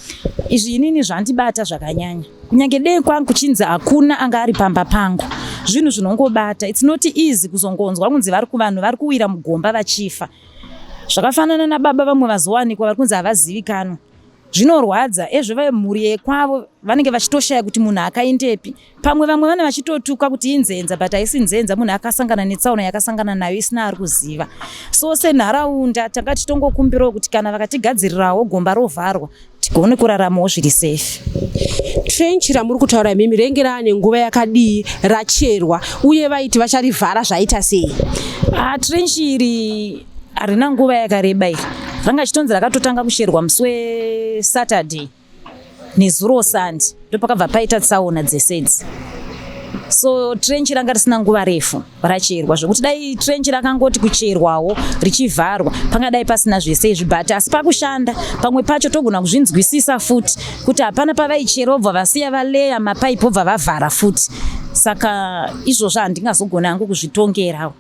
Izvi inini zvandibata zvakanyanya, kunyange dei kwangu kuchinzi hakuna anga ari pamba pangu. Zvinhu zvinongobata. It's not easy kuzongonzwa kunzi vari kuvanhu vari kuwira mugomba vachifa. Zvakafanana nababa vamwe vazowanikwa vari kunzi havazivikanwa. Zvinorwadza ezvo vemhuri yekwavo vanenge vachitoshaya kuti munhu akaendepi. Pamwe vamwe vane vachitotuka kuti inzenza, but haisi nzenza. Munhu akasangana netsaona yakasangana nayo isina ari kuziva. So senharaunda tanga tichitongokumbirawo kuti kana vakatigadzirirawo gomba rovharwa, tigone kuraramawo zviri safe. Trench ramuri kutaura imimi renge raane nguva yakadii racherwa, uye vaiti vacharivhara zvaita sei? Ah, trench iri harina nguva yakareba. Iri ranga chitonzi rakatotanga kucherwa musi weSaturday, nezuro Sunday ndopakabva paita tsaona dzesedzi. So trench ranga risina nguva refu racherwa, zvekuti dai trench rakangoti kucherwawo richivharwa, pangadai pasina zvese izvi. But asi pakushanda pamwe pacho togona kuzvinzwisisa futi kuti hapana pavaichera obva vasiya valeya mapaipi obva vavhara futi. Saka izvozvo handingazogona hangu kuzvitongerawo.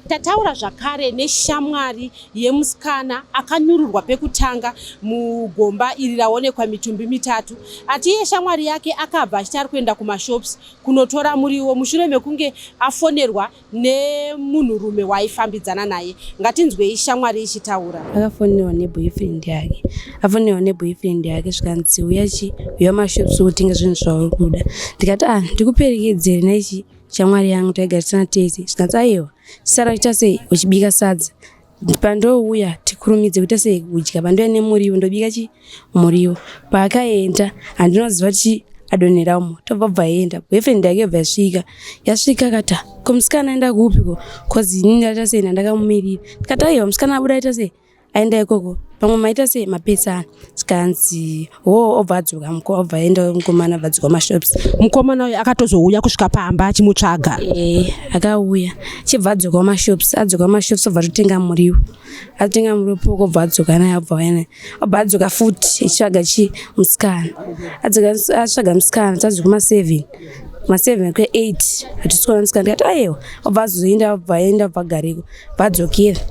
Tataura zvakare neshamwari yemusikana akanyururwa pekutanga mugomba iri raonekwa mitumbi mitatu. Ati iye shamwari yake akabva achiti ari kuenda kumashops kunotora muriwo mushure mekunge afonerwa nemunhurume waaifambidzana naye. Ngatinzwei shamwari ichitaura. Akafonerwa neboyfriend yake. Afonerwa neboyfriend yake, zvikanzi, "Uya chi, uya mashops utenga zvinhu zvauri kuda." Ndikati, "Ah, ndikuperekedzere naichi shamwari yangu, taigarisana tese." Zvikanzi, "Aiwa, sara uita sei uchibika sadza, pandouya tikurumidze kuita sei kudya. Pandouya nemuriwo ndobika chi muriwo." Paakaenda handinoziva kuti Adonhera umo, tobva bva aenda. Boyfriend yake yobva yasvika. Yasvika akati, "Ah, ko musikana aenda kupi ko? Cause ini ndaita sei, ndandakamumirira." Ndikati, "Aiwa, musikana abuda aita sei, aenda ikoko, pamwe maita sei, mapesana." Zvikanzi, "Ho." Obva adzoka, obva aenda mukomana, obva adzoka mashops. Mukomana uyu akatozouya kusvika pamba achimutsvaga? E, akauya, chibva adzoka mashops. Adzoka mashops, obva atotenga muriwo. Atenga muriwo poko, obva adzoka naye, obva auya naye, obva adzoka futi achitsvaga chi musikana. Adzoka atsvaga musikana, tadzoka ma7, ma7 kwe8, hatisi kuona musikana. Ndikati, "Aiwa." Obva azoenda, obva aenda, obva agareko, bva adzokera.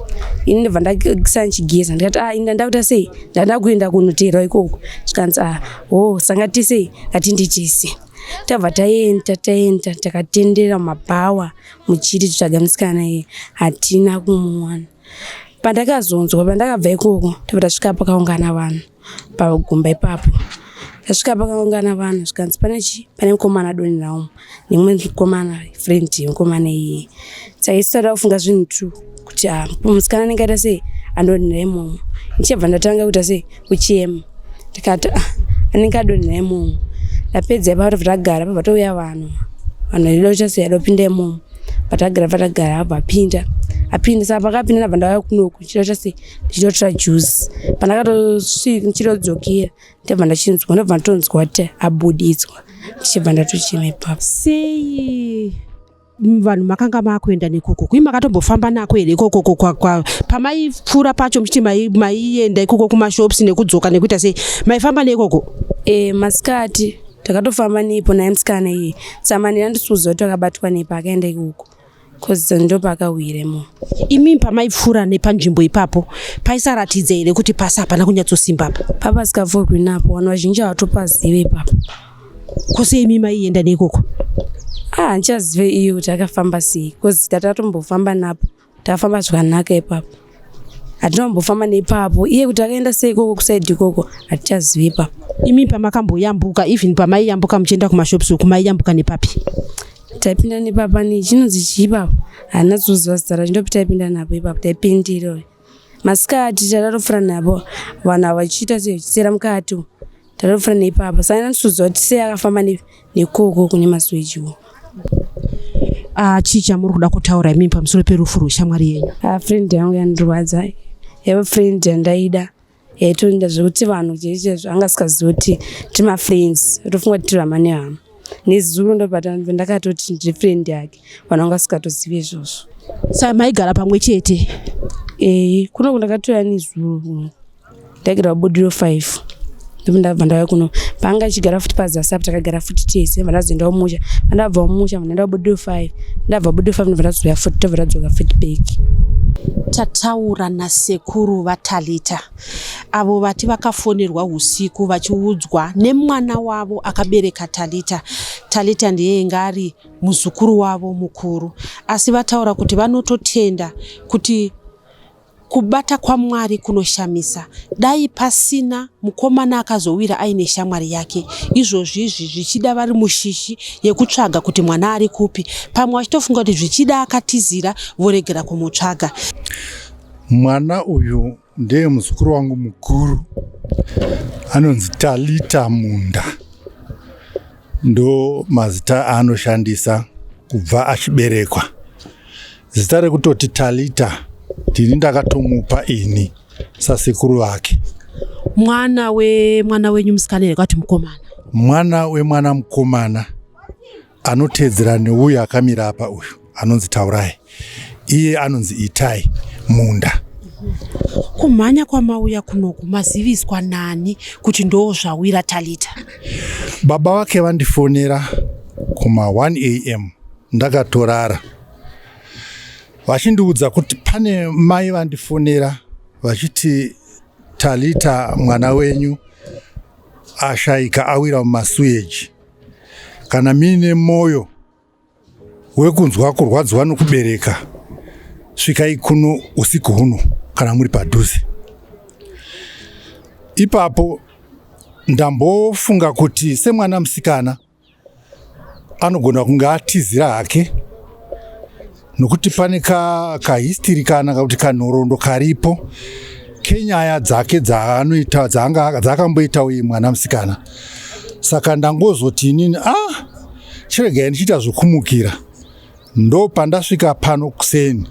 Ini ndobva ndakisa ndichigeza. Ndikati, "A, ini ndakuita sei, ndanda kuenda kunoteerwa ikoko." Zvikanzi, "A, ho, sanga tisei, ngatinditise." Tabva taenda, taenda, takatendera mumabhawa muchiri titsvaga musikana iye, hatina kumuwana. Pandakazonzwa, pandakabva ikoko, tabva tasvika pakaungana vanhu pagomba ipapo. Tasvika pakaungana vanhu, zvikanzi pane chi pane mukomana adonhera umo nemumwe mukomana, friend yemukomana iyeye. Saka isu tada kufunga zvinhu two, kuti a, musikana anenge aita sei, andonhera imomo. Ndichibva ndatanga kuita sei, kuchema. Ndikati, "Ah, anenge adonhera imomo." Ndapedza ipapo, tobva tagara. Pabva touya vanhu, vanhu vaida kuita sei, vaida kupinda imomo. Patagara, patagara, abva apinda, apinda. Saka pakapinda, ndabva ndauya kunoku ndichida kuita sei, ndichida kutora juice. Pandakatosvika, ndichida kudzokera, ndabva ndachinzwa, ndabva ndatonzwa kuti abuditswa. Ndichibva ndatochema ipapo. Sei vanhu makanga maakuenda nekoko kui? Makatombofamba nako here ikoko pamaipfuura pacho, muchiti maienda ikoko kumashops nekudzoka nekuita sei? Maifamba neikoko? E, masikati takatofamba nepo naye musikana iye. Samanira ndisuziva kuti akabatwa nepo, akaenda ikoko, cause ndo paakawira imomo. Imi pamaipfuura nepanzvimbo ipapo, paisaratidza here kuti pasi hapana kunyatsosimba apa? Papasikapfuurwi napo, vanhu vazhinji havatopazive ipapo. Kose imi maienda neikoko? Ah, handichazive iyo kuti akafamba sei, cause tatatombofamba napo, takafamba zvakanaka ipapo. Hatinombofamba neipapo. Iye kuti akaenda sei ikoko, kuside ikoko, hatichazivi ipapo. Imi pamakamboyambuka, even pamaiyambuka muchienda kumashops uku, maiyambuka nepapi? Taipinda nepapa, ne chinonzi chii ipapo, handina kuzoziva zita racho. Ndopi taipinda napo ipapo, taipindira masikati, tatatopfuura napo vanhu ava vachiita sei, vachisera mukati umu. Tatatopfuura neipapo. Saka ndandisuziva kuti sei akafamba nekoko kune masuwejiwo. Ah, chii chamuri kuda kutaura imi pamusoro perufu rweshamwari yenyu? Ah, friend yangu yandirwadza. Yaiva friend yandaida, yaitoenda zvekuti vanhu chaichaizvo angasikazivi kuti tiri mafriends, tofunga kuti tiri hama nehama. Nezuro ndopandakatoti ndiri friend yake, vanhu vanga vasikatozivi izvozvo. Saka maigara pamwe chete? Ee, kuno ndakatouya nezuro kuno. Ndaigara paBudiro 5, ndipo ndabva ndauya kuno. Paanga achigara futi pazasi apo, takagara futi tese. Ndabva ndazoendawo musha. Pandabvawo musha, ndaenda kuBudiro 5. Ndabva Budiro 5, ndobva ndazouya futi, tobva tadzoka futi back. Tataura nasekuru vaTalita, avo vati vakafonerwa usiku vachiudzwa nemwana wavo akabereka Talita. Talita ndiye inga ari muzukuru wavo mukuru, asi vataura kuti vanototenda kuti kubata kwaMwari kunoshamisa. Dai pasina mukomana akazowira aine shamwari yake, izvozvi izvi zvichida vari mushishi yekutsvaga kuti mwana ari kupi, pamwe vachitofunga kuti zvichida akatizira, voregera kumutsvaga. Mwana uyu ndeye muzukuru wangu mukuru, anonzi Talita Munda, ndo mazita aanoshandisa kubva achiberekwa. Zita rekutoti Talita ndini ndakatomupa ini sasekuru vake. Mwana wemwana wenyu musikana here kwati mukomana? Mwana wemwana mukomana anoteedzera neuyu akamira apa uyu, anonzi Taurai. Iye anonzi Itai Munda. Kumhanya kwamauya kunoku, maziviswa nani kuti ndo zvawira Talita? Baba vake vandifonera kuma 1 am, ndakatorara, vachindiudza kuti pane mai vandifonera vachiti Talita mwana wenyu ashayika, awira mumasuweji. Kana muine mwoyo wekunzwa kurwadziwa nokubereka, svikai kuno usiku huno kana muri padhuze. Ipapo ndambofunga kuti semwana musikana anogona kunge atizira hake, nokuti pane kahistory kana kuti kanhoroondo karipo kenyaya dzake dzaanoita, dzaakamboitawo iye mwana musikana. Saka ndangozoti inini ah, chiregai ndichiita zvokumukira. Ndopandasvika pano kuseni.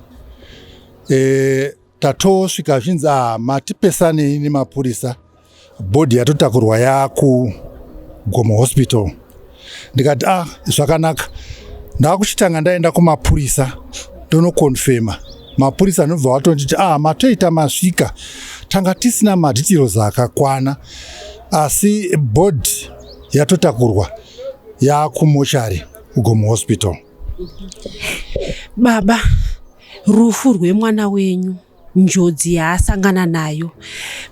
E, tatosvika zvinzi ah, matipesanei nemapurisa, bhodhi yatotakurwa yakuGomo Hospital. Ndikati ah, zvakanaka, ndakuchitanga ndaenda kumapurisa ndonokonfema. Mapurisa anobva vatonditi ah, matoita masvika, tanga tisina madetails akakwana, asi bhodhi yatotakurwa yakumochari kuGomo Hospital. Baba, rufu rwemwana wenyu, njodzi yaasangana nayo,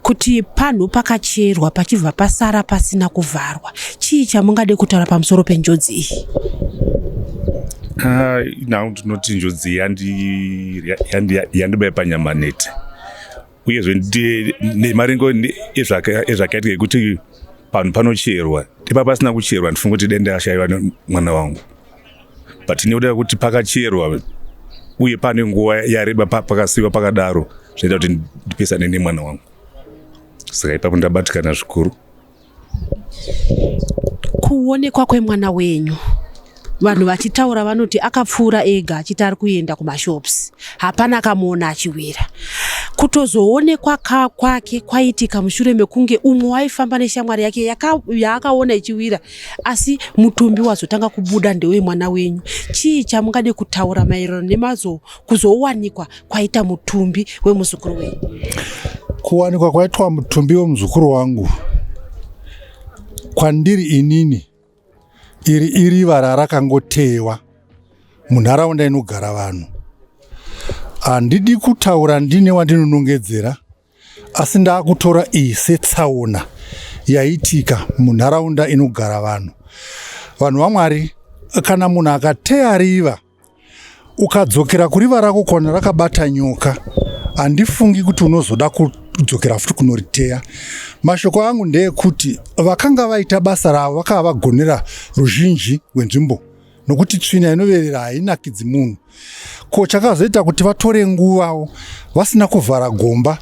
kuti panhu pakacherwa pachibva pasara pasina kuvharwa, chii chamungade kutaura pamusoro penjodzi iyi? Ah, nhau ndinoti njodzi yandibaya panyama nete, uyezve nemaringo ezvakaitika ekuti panhu panocherwa ipa pasina kucherwa, ndifunga kuti denda ashaiwa mwana wangu, but nekuda kuti pakacherwa uye pane nguva yareba pakasiyiwa pakadaro, zvinoita kuti ndipesane nemwana wangu. Saka ipapo ndabatikana zvikuru. Kuonekwa kwemwana wenyu, vanhu vachitaura vanoti akapfuura ega achiti ari kuenda kumashops, hapana akamuona achiwira. Kutozoonekwa kwake kwaitika mushure mekunge umwe waifamba neshamwari yake yaakaona ichiwira, asi mutumbi wazotanga kubuda ndewemwana wenyu. Chii chamungade kutaura maererano nemazo kuzowanikwa kwaita mutumbi wemuzukuru wenyu? Kuwanikwa kwaitwa mutumbi wemuzukuru wangu, kwandiri inini iri iriva rarakangotewa munharaunda inogara vanhu. Handidi kutaura ndine wandinonongedzera, asi ndaakutora iyi setsaona yaitika munharaunda inogara vanhu. Vanhu vaMwari, kana munhu akateya riva, ukadzokera kuriva rako kona rakabata nyoka, handifungi kuti unozoda kudzokera futi kunoriteya. Mashoko angu ndeekuti vakanga vaita basa ravo vakava vagonera ruzhinji rwenzvimbo, nokuti tsvina inoverera hainakidzi munhu. Ko chakazoita kuti vatore nguvawo vasina kuvhara gomba,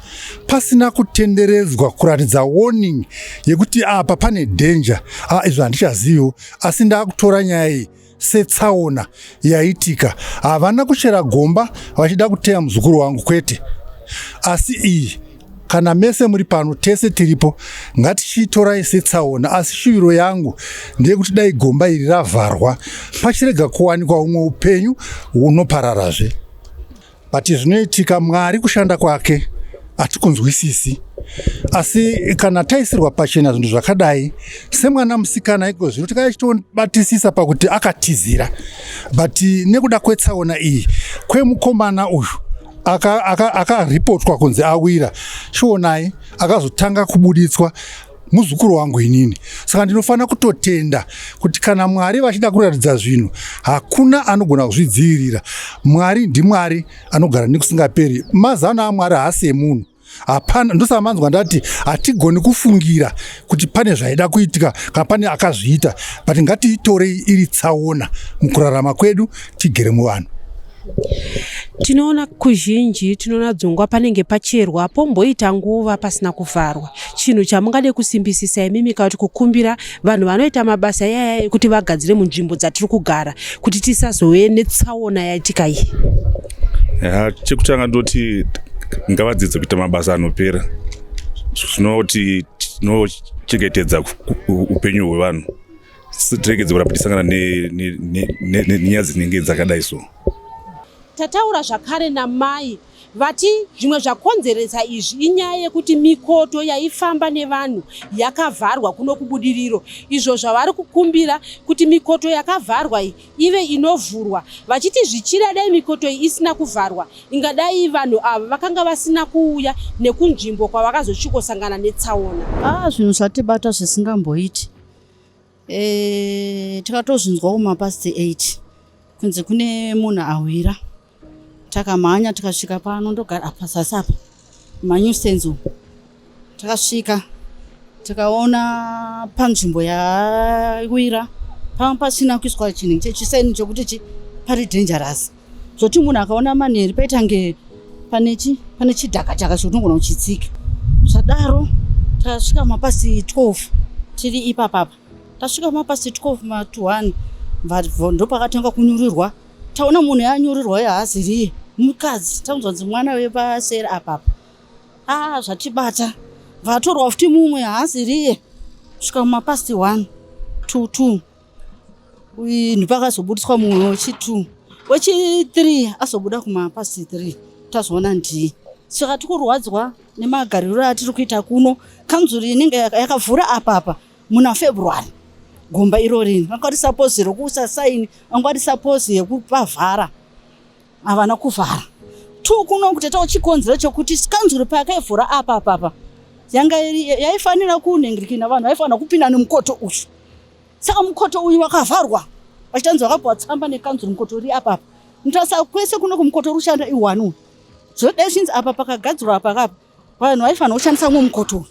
pasina kutenderedzwa kuratidza warning yekuti apa pane danger? Ah, izvo handichaziviwo, asi ndakutora nyaya iyi setsaona yaitika. Havana kuchera gomba vachida kuteya muzukuru wangu, kwete. Asi iyi, kana mese muri pano, tese tiripo, ngatichiitorai setsaona. Asi shuviro yangu ndeyekuti dai gomba iri ravharwa, pachirega kuwanikwa umwe upenyu hunopararaZve. But zvinoitika, Mwari kushanda kwake hatikunzwisisi, asi kana taisirwa pachena zvinhu zvakadai semwana musikana iko zvino tikachitobatisisa pakuti akatizira, but nekuda kwetsaona iyi kwemukomana uyu akaripotwa aka, aka kunzi awira, chionai akazotanga kubuditswa muzukuru wangu inini. Saka ndinofanira kutotenda kuti kana Mwari vachida kuratidza zvinhu, hakuna anogona kuzvidzivirira. Mwari ndiMwari anogara nekusingaperi. Mazano aMwari haasi emunhu, hapana. Ndosaka manzwa ndati hatigoni kufungira kuti pane zvaida kuitika kana pane akazviita, but ngatiitorei iri tsaona mukurarama kwedu tigere muvanhu. Tinoona kuzhinji, tinoona dzongwa panenge pacherwa pomboita nguva pasina kuvharwa. Chinhu chamungade kusimbisisa imimi kana kuti kukumbira vanhu vanoita mabasa iyaya ekuti vagadzire munzvimbo dzatiri kugara kuti tisazove netsaona yaitika iyi? Ya, chekutanga ndoti ngavadzidze kuita mabasa anopera, zvinoti tinochengetedza upenyu hwevanhu, tiregedze kuramba tichisangana nenyaya dzinenge dzakadai so. Tataura zvakare namai vati zvimwe zvakonzeresa izvi inyaya yekuti mikoto yaifamba nevanhu yakavharwa kuno kuBudiriro, izvo zvavari kukumbira kuti mikoto yakavharwa iyi ive inovhurwa, vachiti zvichida dai mikoto iyi isina kuvharwa, ingadai vanhu ava vakanga vasina kuuya nekunzvimbo kwavakazosvikosangana netsaona. Ah, zvinhu zvatibata zvisingamboiti. Takatozvinzwa kumapast 8 kunzi kune munhu awira. Takamhanya tikasvika pano, ndogara apa zasi apa manusenzo. Takasvika tikaona panzvimbo yawira panga pasina kuiswa chinhu chechisaini chokuti chi pari dangerous, zvoti munhu akaona manheri paitange pane chi pane chidhakadhaka chokunogona kuchitsika. Zvadaro tasvika mapasi 12 tiri ipapapa. Tasvika mapast 12 ma to 1 ndopakatanga kunyurirwa. Taona munhu yanyurirwa uye haaziriye mukadzi, taunzwa nzi mwana wepaseri apapa. Ah, zvatibata. Vatorwa futi mumwe haaziriye. Svika mapast 1 to 2 ndipakazobudiswa mumwe wechi2, wechi3 azobuda kumapast 3, tazoona ndiye. Saka tikurwadzwa nemagariro atiri kuita kuno. Kanzuru inenge yakavhura apapa muna February gomba irori, vanga vari suppose rokuisa sign, vanga vari suppose yekupavhara, havana kuvhara. Two, kuno kutoitawo chikonzero chokuti kanzuru payakaivhura apa apapa yanga yaifanira kunhengirikina, vanhu vaifanira kupinda nemukoto uyu. Saka mukoto uyu wakavharwa, vachitanzi vakapiwa tsamba nekanzuru, mukoto uri apapa. Mutarisa kwese kuno kumukoto uri kushanda i1 uyu. Zvodai zvinzi apa pakagadzirwa apa kapa, vanhu vaifanira kushandisa mumwe mukoto uyu.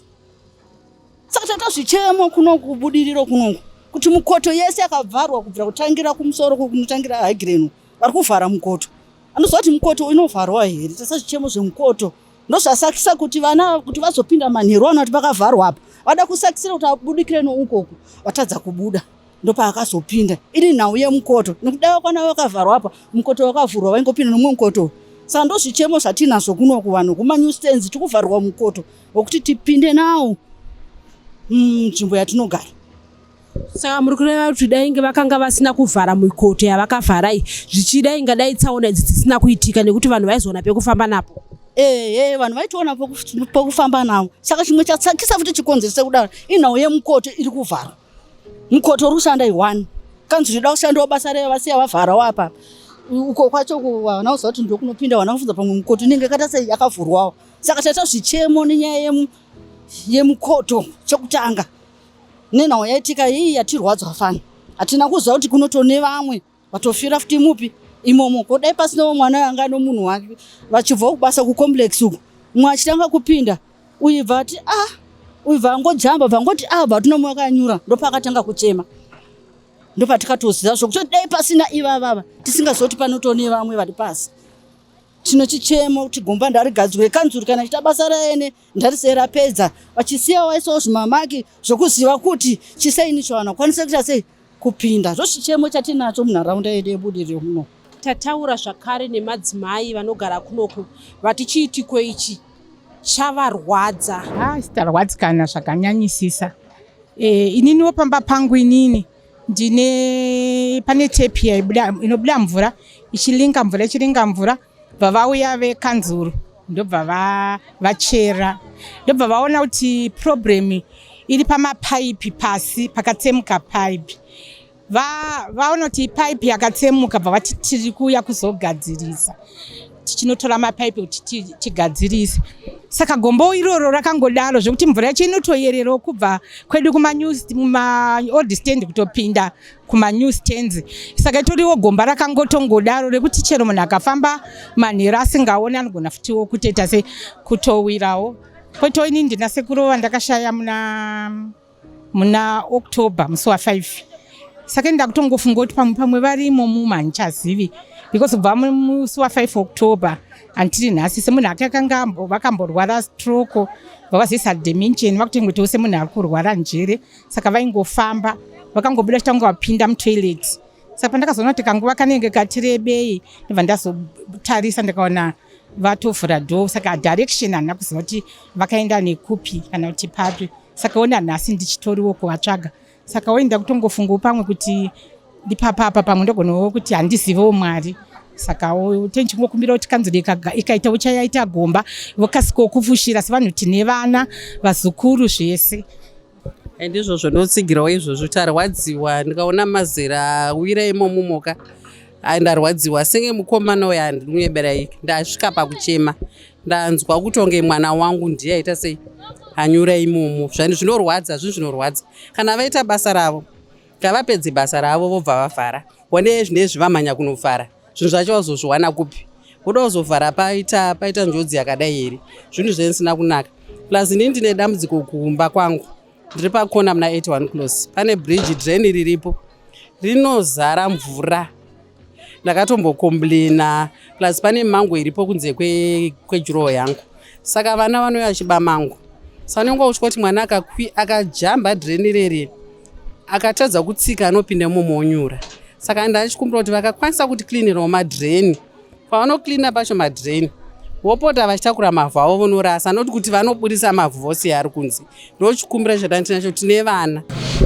Saka taita zvichemo kuno kuBudiriro kunoku kuti mukoto yese yakavharwa, kubvira kutangira kumusoro kunotangira Highglen, vari kuvhara mukoto. Anoziva kuti mukoto unovharwa here? Tasa zvichemo zvemukoto ndozvasakisa kuti vana kuti vazopinda manheru ana kuti pakavharwa apa, vada kusakisira kuti abudikire noukoko, vatadza kubuda, ndopaakazopinda. Iri nhau yemukoto, nekuti dai vakwana vakavharwa apa, mukoto wakavhurwa, vaingopinda nomumwe mukoto. Saka ndozvichemo zvatinazvo kunoku, vanhu kumanew stands tikuvharwa mukoto wekuti tipinde nawo munzvimbo yatinogara. Saka muri kureva kuti dainge vakanga vasina kuvhara mikoto yavakavhara iyi, zvichida ingadai tsaona idzi dzisina kuitika, nekuti vanhu vaizoona pekufamba napo? Ehe, vanhu vaitoona pokufamba nawo. Saka chimwe chatsakisa futi chikonzero sekudaro inhau yemukoto iri kuvharwa. Mukoto uri kushanda i1, kanzi zvida kushandawo basa reyo, vasiya vavharawo apa. Uko kwacho vana kuziva kuti ndokunopinda vana kufunza, pamwe mukoto inenge yakaita sei, yakavhurwawo. Saka taita zvichemo nenyaya yemukoto chekutanga, nenhau yaitika iyi yatirwadzwa fani. Hatina kuziva kuti kunotone vamwe vatofira futi mupi imomo. Kodai pasinawo mwana anga nomunhu wake vachibva kubasa kucomplex uku, mumwe achitanga kupinda, uyu bva ati ah, uyu bva angojamba, bva angoti ah, bva tino mumwe akanyura, ndopaakatanga kuchema, ndopatikatoziva zvokuti dai pasina ivavava tisingazoti panotone vamwe vari pasi. Tino chichemo kuti gomba ndarigadzirwe. Kanzuru kana ichita basa raene ndarise rapedza, vachisiya waisawo zvimamaki zvokuziva kuti chisaini cho vanhu vakwanise kuita sei kupinda. Zvochichemo chatinacho munharaunda yedu yeBudiriro muno. Tataura zvakare nemadzimai vanogara kunoku, vati chiitiko ichi chavarwadza. Ha, tarwadzikana zvakanyanyisisa. Ininiwo pamba pangu inini ndine pane tepi yaibuda, inobuda mvura ichilinga mvura, ichiringa mvura. Bva vauya vekanzuru, ndobva vachera, ndobva vaona kuti problem iri pamapaipi pasi, pakatsemuka paipi. Vaona kuti paipi yakatsemuka, bva vati tiri kuuya kuzogadzirisa, tichinotora mapaipi kuti tigadzirise. Saka gombo iroro rakangodaro zvekuti mvura yacho inotoyererawo kubva kwedu kumaold stand kutopinda kumanew stands. Saka itoriwo gomba rakangotongodaro rekuti chero munhu akafamba manheru asingaoni anogona futiwo kutoita se kutowirawo. Kweto ini ndina sekuru vandakashaya muna October musi wa5, saka ndakutongofunga kuti pamwe varimo muma, handichazivi, because kubva musi wa5 October handitiri nhasi. Semunhu ake akanga vakamborwara stroke, vavazoisa dementia, vakutongotiwo semunhu ari kurwara njere. Saka vaingofamba, vakangobuda chitanga vapinda mutoilet. Saka pandakazoona kuti kanguva kanenge katirebei, ndobva ndazotarisa, ndikaona vatovhura door. Saka direction handina kuziva kuti vakaenda nekupi kana kuti papi. Saka ona nhasi ndichitoriwo kuvatsvaga. Saka oenda kutongofungawo pamwe kuti ndipapapa, pamwe ndogonawo kuti handizivewo Mwari. Saka tenchingokumbira kuti kanzuro ikaitawo chayaita gomba, vokasikawo kufushira, sevanhu tine vana, vazukuru, zvese. Ndizvo zvonotsigirawo izvozvo. Tarwadziwa, ndikaona mazera awira imomo moka, ndarwadziwa senge mukomana uyo handinyeberai, ndasvika pakuchema, ndanzwa kutonge mwana wangu ndiye aita sei anyura imomo. Zvani zvinorwadza, zvinhu zvinorwadza. Kana vaita basa ravo, ngavapedze basa ravo vobva vavhara. One zvinezvi vamhanya kunovhara, zvinhu zvacho vazozviwana kupi? Voda kuzovhara paita njodzi yakadai here? Zvinhu zvisina kunaka. Plus inini ndine dambudziko kumba kwangu, ndiri pakona muna 81 close, pane bridge drain riripo rinozara mvura, ndakatombocomplaina. Plus pane mango iripo kunze kwejuroho yangu, saka vana vanouya vachiba mango. Saka unenge uchitya kuti mwana akajamba drain reri. Akatadza kutsika anopinda imomo onyura. Saka ndachikumbira kuti vakakwanisa kuti cleanirawo madreni, pavanocleana pacho madreni vopota vachitakura mavhu avo vonorasa, noti kuti vanobudisa mavhu vose ari kunze. Ndochikumbira chatandinacho, tine vana.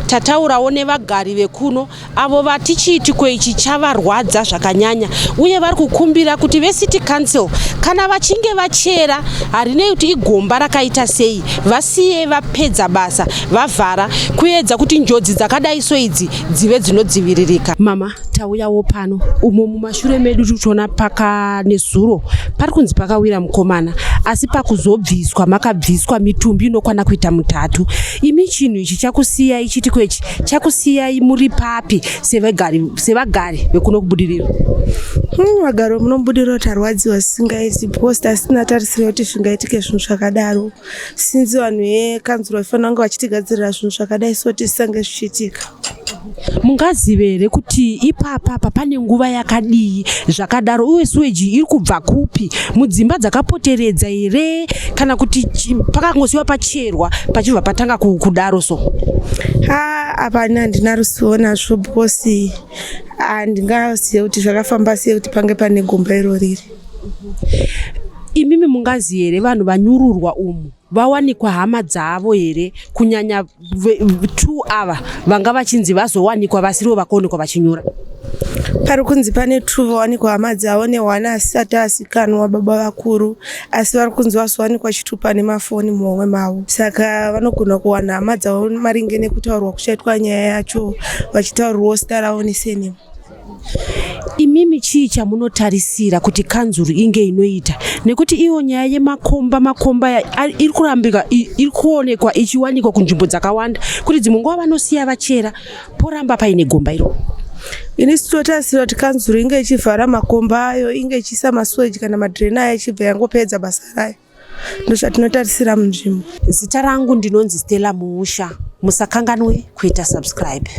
Tataurawo nevagari vekuno avo vati chiitiko ichi chavarwadza zvakanyanya, uye vari kukumbira kuti vecity council kana vachinge vachera, harinei kuti igomba rakaita sei, vasiye vapedza basa vavhara, kuedza kuti njodzi dzakadai so idzi dzive dzinodziviririka. Mama, tauyawo pano umo mumashure medu tiri kutoona paka nezuro pari kunzi pakawira mukomana, asi pakuzobviswa makabviswa mitumbi inokwana kuita mutatu. Imi chinhu ichi chakusiyai, chiitiko ichi chakusiyai muri papi sevagari vekuno kuBudiriro? Vagari vemunoBudiriro tarwadziwa zvisingaiti, because tasina tarisiro yekuti zvingaitike zvinhu zvakadaro, since vanhu vekanzuro vaifanira kunge vachitigadzirira zvinhu zvakadai so tisange zvichiitika. Mungazive here kuti ipapapa pane nguva yakadii zvakadaro, uye sewage iri kubva kupi, mudzimba dzakapoteredza here, kana kuti pakangosiyiwa pacherwa pachibva patanga kudaro so? Ha, apani handina ruzivo nazvo, because handingazive kuti zvakafamba sei kuti pange pane gomba iro riri. Imimi mungazive here vanhu vanyururwa umu vawanikwa hama dzavo here, kunyanya two ava vanga vachinzi vazowanikwa vasirivo vakaonekwa vachinyura? Pari kunzi pane two vawanikwa hama dzavo neone asati azikanwa, baba vakuru, asi vari kunzi vazowanikwa chitupa nemafoni muhomwe mavo, saka vanogona kuwana hama dzavo maringe nekutaurwa kuchaitwa nyaya yacho, vachitaurirwawo zita ravo nesurname. Imimi chii chamunotarisira kuti kanzuru inge inoita, nekuti iyo nyaya yemakomba makomba iri kurambika, iri kuonekwa ichiwanikwa kunzvimbo dzakawanda, kuti dzimwe nguva vanosiya vachera poramba paine gomba iro? Ini tinotarisira kuti kanzuru inge ichivhara makomba ayo, inge ichiisa masewage kana madrena ayo, ichibva yangopedza basa rayo. Ndozvatinotarisira munzvimbo. Zita rangu ndinonzi Stella Muusha. Musakanganwe kuita subscribe.